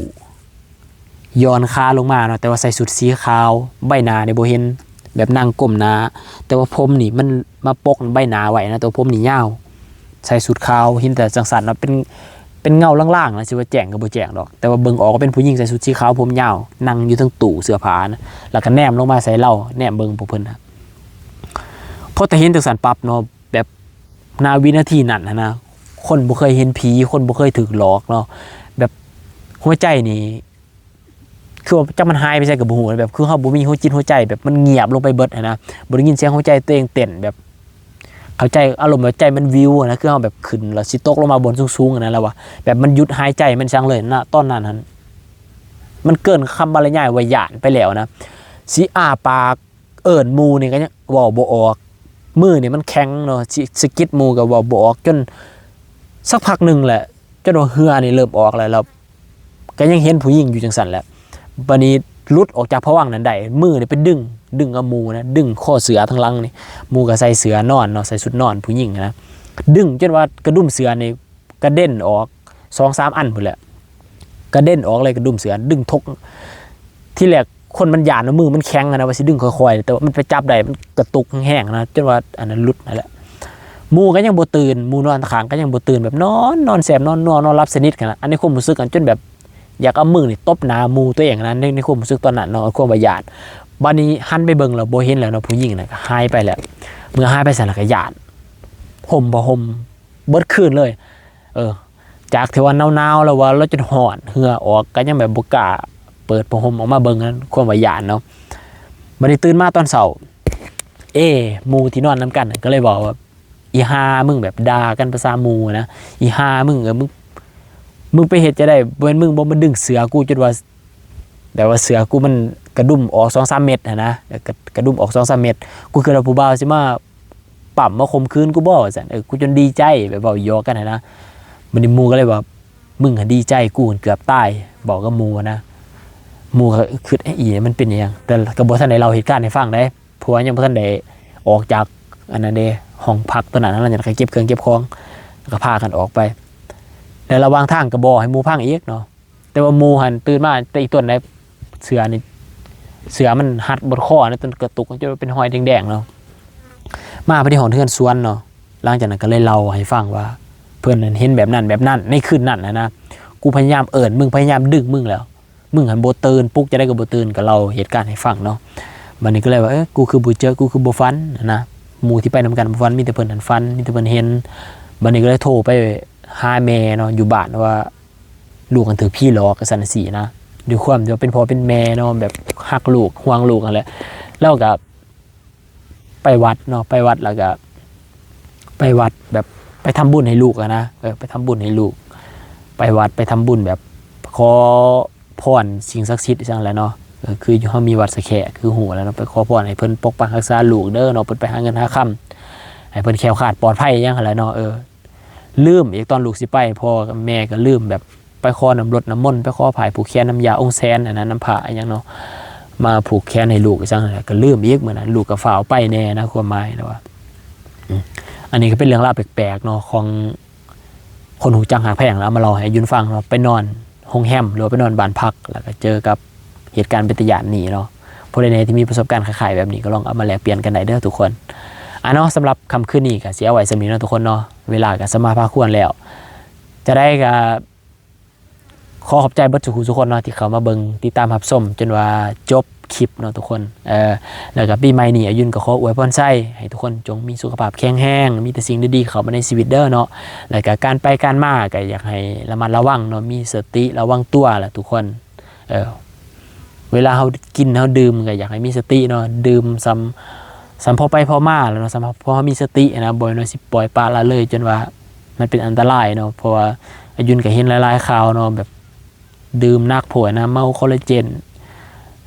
ຢ່ອນຄາລົງມາເນາະ ແຕ່ວ່າໃສ່ຊຸດສີຂາວ ໃບໜ້ານີ້ບໍ່ເຫັນ ແບບນັ່ງກົ້ມໜ້າ ແຕ່ວ່າຜົມນີ້ມັນມາປົກໃບໜ້າໄວ້ນະ ແຕ່ວ່າຜົມນີ້ຍາວ ໃສ່ຊຸດຂາວ ເຫັນແຕ່ຈັ່ງຊັ້ນເນາະ ເປັນ ເປັນເງົາລາງໆນະ ຊິວ່າແຈ້ງກໍບໍ່ແຈ້ງດອກ ແຕ່ວ່າເບິ່ງອອກວ່າເປັນຜູ້ຍິງໃສ່ຊຸດສີຂາວຜົມຍາວ ນັ່ງຢູ່ເທິງຕູ້ເສື້ອຜ້ານະ ແລ້ວກໍແນມລົງມາໃສ່ລາວ ແນມເບິ່ງພວກເພິ່ນນະ. ພໍແຕ່ເຫັນຈັ່ງຊັ້ນປັບເນາະ ແບບ ນາວິນາທີນັ້ນຫັ້ນນະ ຄົນບໍ່ເຄີຍເຫັນຜີ ຄົນບໍ່ເຄີຍຖືກຫຼອກເນາະ ແບບຫົວໃຈນີ້ ຄືວ່າຈັກມັນຫາຍໄປໃສກໍບໍ່ຮູ້ ແບບຄືເຮົາບໍ່ມີຫົວຈິດຫົວໃຈ ແບບມັນງຽບລົງໄປເບິດຫັ້ນນະ ບໍ່ໄດ້ຍິນສຽງຫົວໃຈຕົວເອງເຕັ້ນ ແບບເຂົ້າໃຈອາລົມແບບໃຈມັນວິວນະ ຄືເຮົາແບບຂຶ້ນແລ້ວຊິຕົກລົງມາບ່ອນສູງໆຫັ້ນນະ ແລ້ວວ່າແບບມັນຢຸດຫາຍໃຈມັນຈັ່ງເລີຍນະ ຕອນນັ້ນຫັ້ນ ມັນເກີນຄຳບັນລະຍາຍວ່າຢ້ານໄປແລ້ວນະ ຊິອ້າປາກ ເອີ້ນໝູ່ນີ້ກໍຍັງເວົ້າບໍ່ອອກ ມືນີ້ມັນແຂງເນາະ ຊິສະກິດໝູ່ກໍເວົ້າບໍ່ອອກ ຈົນສັກພັກໜຶ່ງແຫຼະ ຈົນວ່າເຫື່ອນີ້ເລີ່ມອອກແລ້ວ ແລ້ວກໍຍັງເຫັນຜູ້ຍິງຢູ່ຈັ່ງຊັ້ນແຫຼະ. ບາດນີ້ຫຼຸດອອກຈາກພະວັງນັ້ນໄດ້ ມືນີ້ໄປດຶງ ດຶງເອົາໝູ່ນະ ດຶງຄໍເສື້ອທາງຫຼັງນີ້ ໝູ່ກໍໃສ່ເສື້ອນອນເນາະ ໃສ່ຊຸດນອນຜູ້ຍິງນະ ດຶງຈົນວ່າກະດຸມເສື້ອນີ້ ກະເດັນອອກສອງສາມອັນພຸ້ນແຫຼະ ກະເດັນອອກເລີຍກະດຸມເສື້ອ ດຶງທົກ ທີແລກຄົນມັນຢ້ານ ມືມັນແຂງຫັ້ນນະ ວ່າຊິດຶງຄ່ອຍໆ ແຕ່ວ່າມັນໄປຈັບໄດ້ ມັນກະຕຸກແຮງໆນະ ຈົນວ່າອັນນັ້ນຫຼຸດຫັ້ນແຫຼະ. ໝູ່ກໍຍັງບໍ່ຕື່ນ ໝູ່ນອນຂ້າງກໍຍັງບໍ່ຕື່ນ ແບບນອນ ນອນແຊບ ນອນນົວ ນອນຫຼັບສະໜິດຫັ້ນນະ ອັນໃນຄວາມຮູ້ສຶກຫັ້ນ ຈົນແບບຢາກເອົາມືນີ້ຕົບໜ້າໝູ່ຕົວເອງຫັ້ນນະ ໃນ ໃນຄວາມຮູ້ສຶກຕອນນັ້ນເນາະ ຄວາມວ່າຢ້ານ. ບາດນີ້ຫັນໄປເບິ່ງແລ້ວບໍ່ເຫັນແລ້ວເນາະ ຜູ້ຍິງນັ້ນກໍຫາຍໄປແລ້ວ. ເມື່ອຫາຍໄປຊັ້ນແລ້ວກໍຢ້ານ ຫົ່ມຜ້າຫົ່ມ ເບິດຄືນເລີຍ ເອີ ຈາກທີ່ວ່າໜາວໆ ແລ້ວວ່າລາວຈົນຮ້ອນ ເຫື່ອອອກ ກໍຍັງແບບບໍ່ກ້າເປີດຜ້າຫົ່ມອອກມາເບິ່ງ ຄວາມວ່າຢ້ານເນາະ. ບັດນີ້ຕື່ນມາຕອນເຊົ້າ ເອ ໝູ່ທີ່ນອນນຳກັນກໍເລີຍເວົ້າວ່າ ອີຫ່າ ມຶງ ແບບດ່າກັນພາສາໝູ່ນະ ອີຫ່າ ມຶງ ເອີ ມຶງ ມຶງໄປເຮັດຈັ່ງໃດ ບໍ່ແມ່ນມຶງບໍ່ມາດຶງເສື້ອກູ ຈົນວ່າ ແບບວ່າເສື້ອກູມັນກະດຸມອອກສອງສາມເມັດຫັ້ນນະ ກະ ກະດຸມອອກສອງສາມເມັດ ກູຄິດວ່າຜູ້ບ່າວຊິມາປ້ຳມາຂົ່ມຂືນກູບໍ ວ່າຊັ້ນ ເອີ ກູຈົນດີໃຈ ແບບເວົ້າຫຍອກກັນຫັ້ນນະ. ບັດນີ້ໝູ່ກໍເລີຍວ່າ ມຶງຫັ້ນດີໃຈ ກູຫັ້ນເກືອບຕາຍ ເວົ້າກັບໝູ່ນະ. ໝູ່ກໍຄຶດ ເອະ ອີນີ້ມັນເປັນຫຍັງ ແຕ່ກໍບໍ່ທັນໄດ້ເລົ່າເຫດການໃຫ້ຟັງເດ້ ເພາະວ່າຍັງບໍ່ທັນໄດ້ອອກຈາກອັນນັ້ນເດ້ ຫ້ອງພັກຕົວນັ້ນ ຫຼັງຈາກນັ້ນກໍເກັບເຄື່ອງເກັບຂອງ ແລ້ວກໍພາກັນອອກໄປ ແລະ ລະຫວ່າງທາງກໍເວົ້າໃຫ້ໝູ່ຟັງອີກເນາະ. ແຕ່ວ່າໝູ່ຫັ້ນຕື່ນມາແຕ່ອີກຕົນໃດ ເສື້ອນີ້ ເສື້ອມັນຮັດບົດຄໍນະ ຈົນກະຕຸກ ຈົນເປັນຮອຍແດງໆເນາະ. ມາໄປທີ່ຫ້ອງເຮືອນສວນເນາະ ຫຼັງຈາກນັ້ນກໍເລີຍເລົ່າໃຫ້ຟັງວ່າ ເພິ່ນນັ້ນເຫັນແບບນັ້ນແບບນັ້ນໃນຄືນນັ້ນນະ ກູພະຍາຍາມເອີ້ນມຶງ ພະຍາຍາມດຶງມຶງແລ້ວ ມຶງຫັ້ນບໍ່ຕື່ນ ປຸກຈັ່ງໃດກໍບໍ່ຕື່ນ ກໍເລົ່າເຫດການໃຫ້ຟັງເນາະ. ບັດນີ້ກໍເລີຍວ່າ ເອີ ກູຄືບໍ່ເຈີ ກູຄືບໍ່ຝັນຫັ້ນນະ ໝູ່ທີ່ໄປນຳກັນບໍ່ຝັນ ມີແຕ່ເພິ່ນຫັ້ນຝັນ ມີແຕ່ເພິ່ນເຫັນ. ບັດນີ້ກໍເລີຍໂທໄປຫາແມ່ເນາະ ຢູ່ບ້ານວ່າ ລູກຫັ້ນຖືກຜີຫຼອກ ຈັ່ງຊັ້ນຈັ່ງຊີ້ນະ. ດ້ວຍຄວາມທີ່ວ່າເປັນພໍ່ເປັນແມ່ເນາະ ແບບຮັກລູກ ຫ່ວງລູກຫັ້ນແຫຼະ ລາວກໍໄປວັດເນາະ ໄປວັດແລ້ວກໍໄປວັດແບບໄປທຳບຸນໃຫ້ລູກຫັ້ນນະ ເອີ ໄປທຳບຸນໃຫ້ລູກ ໄປວັດໄປທຳບຸນແບບຂໍພອນສິ່ງສັກສິດຈັ່ງຊັ້ນແຫຼະເນາະ. ເອີ ຄືຢູ່ເຮົາມີວັດສະແຂ ຄືຮູ້ແລ້ວເນາະ ໄປຂໍພອນໃຫ້ເພິ່ນປົກປັກຮັກສາລູກເດີເນາະ ເພິ່ນໄປຫາເງິນຫາຄຳ ໃຫ້ເພິ່ນແຄ້ວຄາດປອດໄພຫຍັງຫັ້ນແຫຼະເນາະ. ເອີ ລືມອີກ ຕອນລູກຊິໄປ ພໍ່ກັບແມ່ກໍລືມ ແບບໄປຂໍນ້ຳລົດນ້ຳມົນ ໄປຂໍຜ້າຜູກແຂນ ນ້ຳຢາອົງແສນ ອັນນັ້ນ ນ້ຳພ້າອີ່ຫຍັງເນາະ ມາຜູກແຂນໃຫ້ລູກ ຈັ່ງນັ້ນແຫຼະ ກໍລືມອີກ. ມື້ນັ້ນລູກກໍຟ້າວໄປແດ່ນະ ຄວາມໝາຍນະວ່າ ອືມ ອັນນີ້ກໍເປັນເລື່ອງລາວແປກໆເນາະ ຂອງຄົນຮູ້ຈັກຮັກແພງ ແລ້ວເອົາມາເລົ່າໃຫ້ອາຍຸນຟັງເນາະ. ໄປນອນໂຮງແຮມ ຫຼືວ່າໄປນອນບ້ານພັກ ແລ້ວກໍເຈີກັບ ເຫດການເປັນຕາຢ້ານນີ້ເນາະ. ຜູ້ໃດແດ່ທີ່ມີປະສົບການຄ້າຍໆແບບນີ້ ກໍລອງເອົາມາແລກປ່ຽນກັນໄດ້ເດີທຸກຄົນ. ອ່າເນາະ ສຳລັບຄ່ຳຄືນນີ້ກໍຊິເອົາໄວ້ສ່ຳນີ້ເນາະທຸກຄົນເນາະ, ເວລາກໍສຳມາພາຄວນແລ້ວ. ຈະໄດ້ກໍ ຂໍຂອບໃຈເບິດສູ່ຜູ້ສູ່ຄົນເນາະ ທີ່ເຂົ້າມາເບິ່ງຕິດຕາມຮັບຊົມຈົນວ່າຈົບຄລິບເນາະທຸກຄົນ. ເອີ ແລ້ວກໍປີໃໝ່ນີ້ ອາຍຸນກໍຂໍອວຍພອນໄຊໃຫ້ທຸກຄົນຈົ່ງມີສຸຂະພາບແຂງແຮງ, ມີແຕ່ສິ່ງດີໆເຂົ້າມາໃນຊີວິດເດີເນາະ. ແລ້ວກໍການໄປການມາກໍຢາກໃຫ້ລະມັດລະວັງເນາະ, ມີສະຕິລະວັງຕົວລະທຸກຄົນ. ເອີ ເວລາເຮົາກິນເຮົາດື່ມກໍຢາກໃຫ້ມີສະຕິເນາະ, ດື່ມສ່ຳ ສ່ຳພໍໄປພໍມາແຫຼະເນາະ, ສ່ຳພໍເຮົາມີສະຕິນະ, ບໍ່ແມ່ນວ່າຊິປ່ອຍປະລະເລີຍຈົນວ່າມັນເປັນອັນຕະລາຍເນາະ. ເພາະວ່າອາຍຸນກໍເຫັນຫຼາຍໆຂ່າວເນາະ, ແບບດື່ມໜັກໂພດນະ, ເມົາຄໍລາເຈນ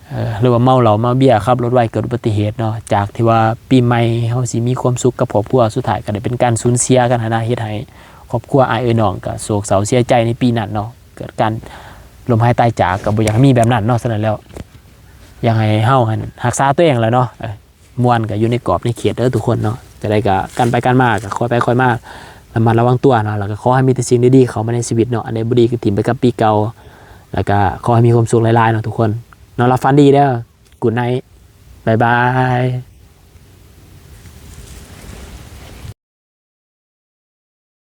ເອີ ຫຼືວ່າເມົາເຫຼົ້າເມົາເບຍ ຂັບລົດໄວເກີດອຸບັດຕິເຫດເນາະ. ຈາກທີ່ວ່າປີໃໝ່ເຮົາຊິມີຄວາມສຸກກັບຄອບຄົວ, ສຸດທ້າຍກໍໄດ້ເປັນການສູນເສຍກັນຫັ້ນນະ, ເຮັດໃຫ້ຄອບຄົວອ້າຍເອື້ອຍນ້ອງກໍໂສກເສົ້າເສຍໃຈໃນປີນັ້ນເນາະ, ເກີດການລົ້ມຫາຍຕາຍຈາກ. ກໍບໍ່ຢາກໃຫ້ມີແບບນັ້ນເນາະ. ສະນັ້ນແລ້ວ ຢາກໃຫ້ເຮົາຫັ້ນຮັກສາຕົວເອງແຫຼະເນາະ, ເອີ ມ່ວນກໍຢູ່ໃນກອບໃນເຂດເດີທຸກຄົນເນາະ. ຈະໄດ້ກໍການໄປການມາກໍຄ່ອຍໄປຄ່ອຍມາ, ລະມັດລະວັງຕົວເນາະ, ແລ້ວກໍຂໍໃຫ້ມີແຕ່ສິ່ງດີໆເຂົ້າມາໃນຊີວິດເນາະ. ອັນໃດບໍ່ດີກໍຖິ້ມໄປກັບປີເກົ່າ, ແລ້ວກໍຂໍໃຫ້ມີຄວາມສຸກຫຼາຍໆເນາະທຸກຄົນເນາະ. ຫຼັບຝັນດີເດີ. Good night. ບາຍບາຍ.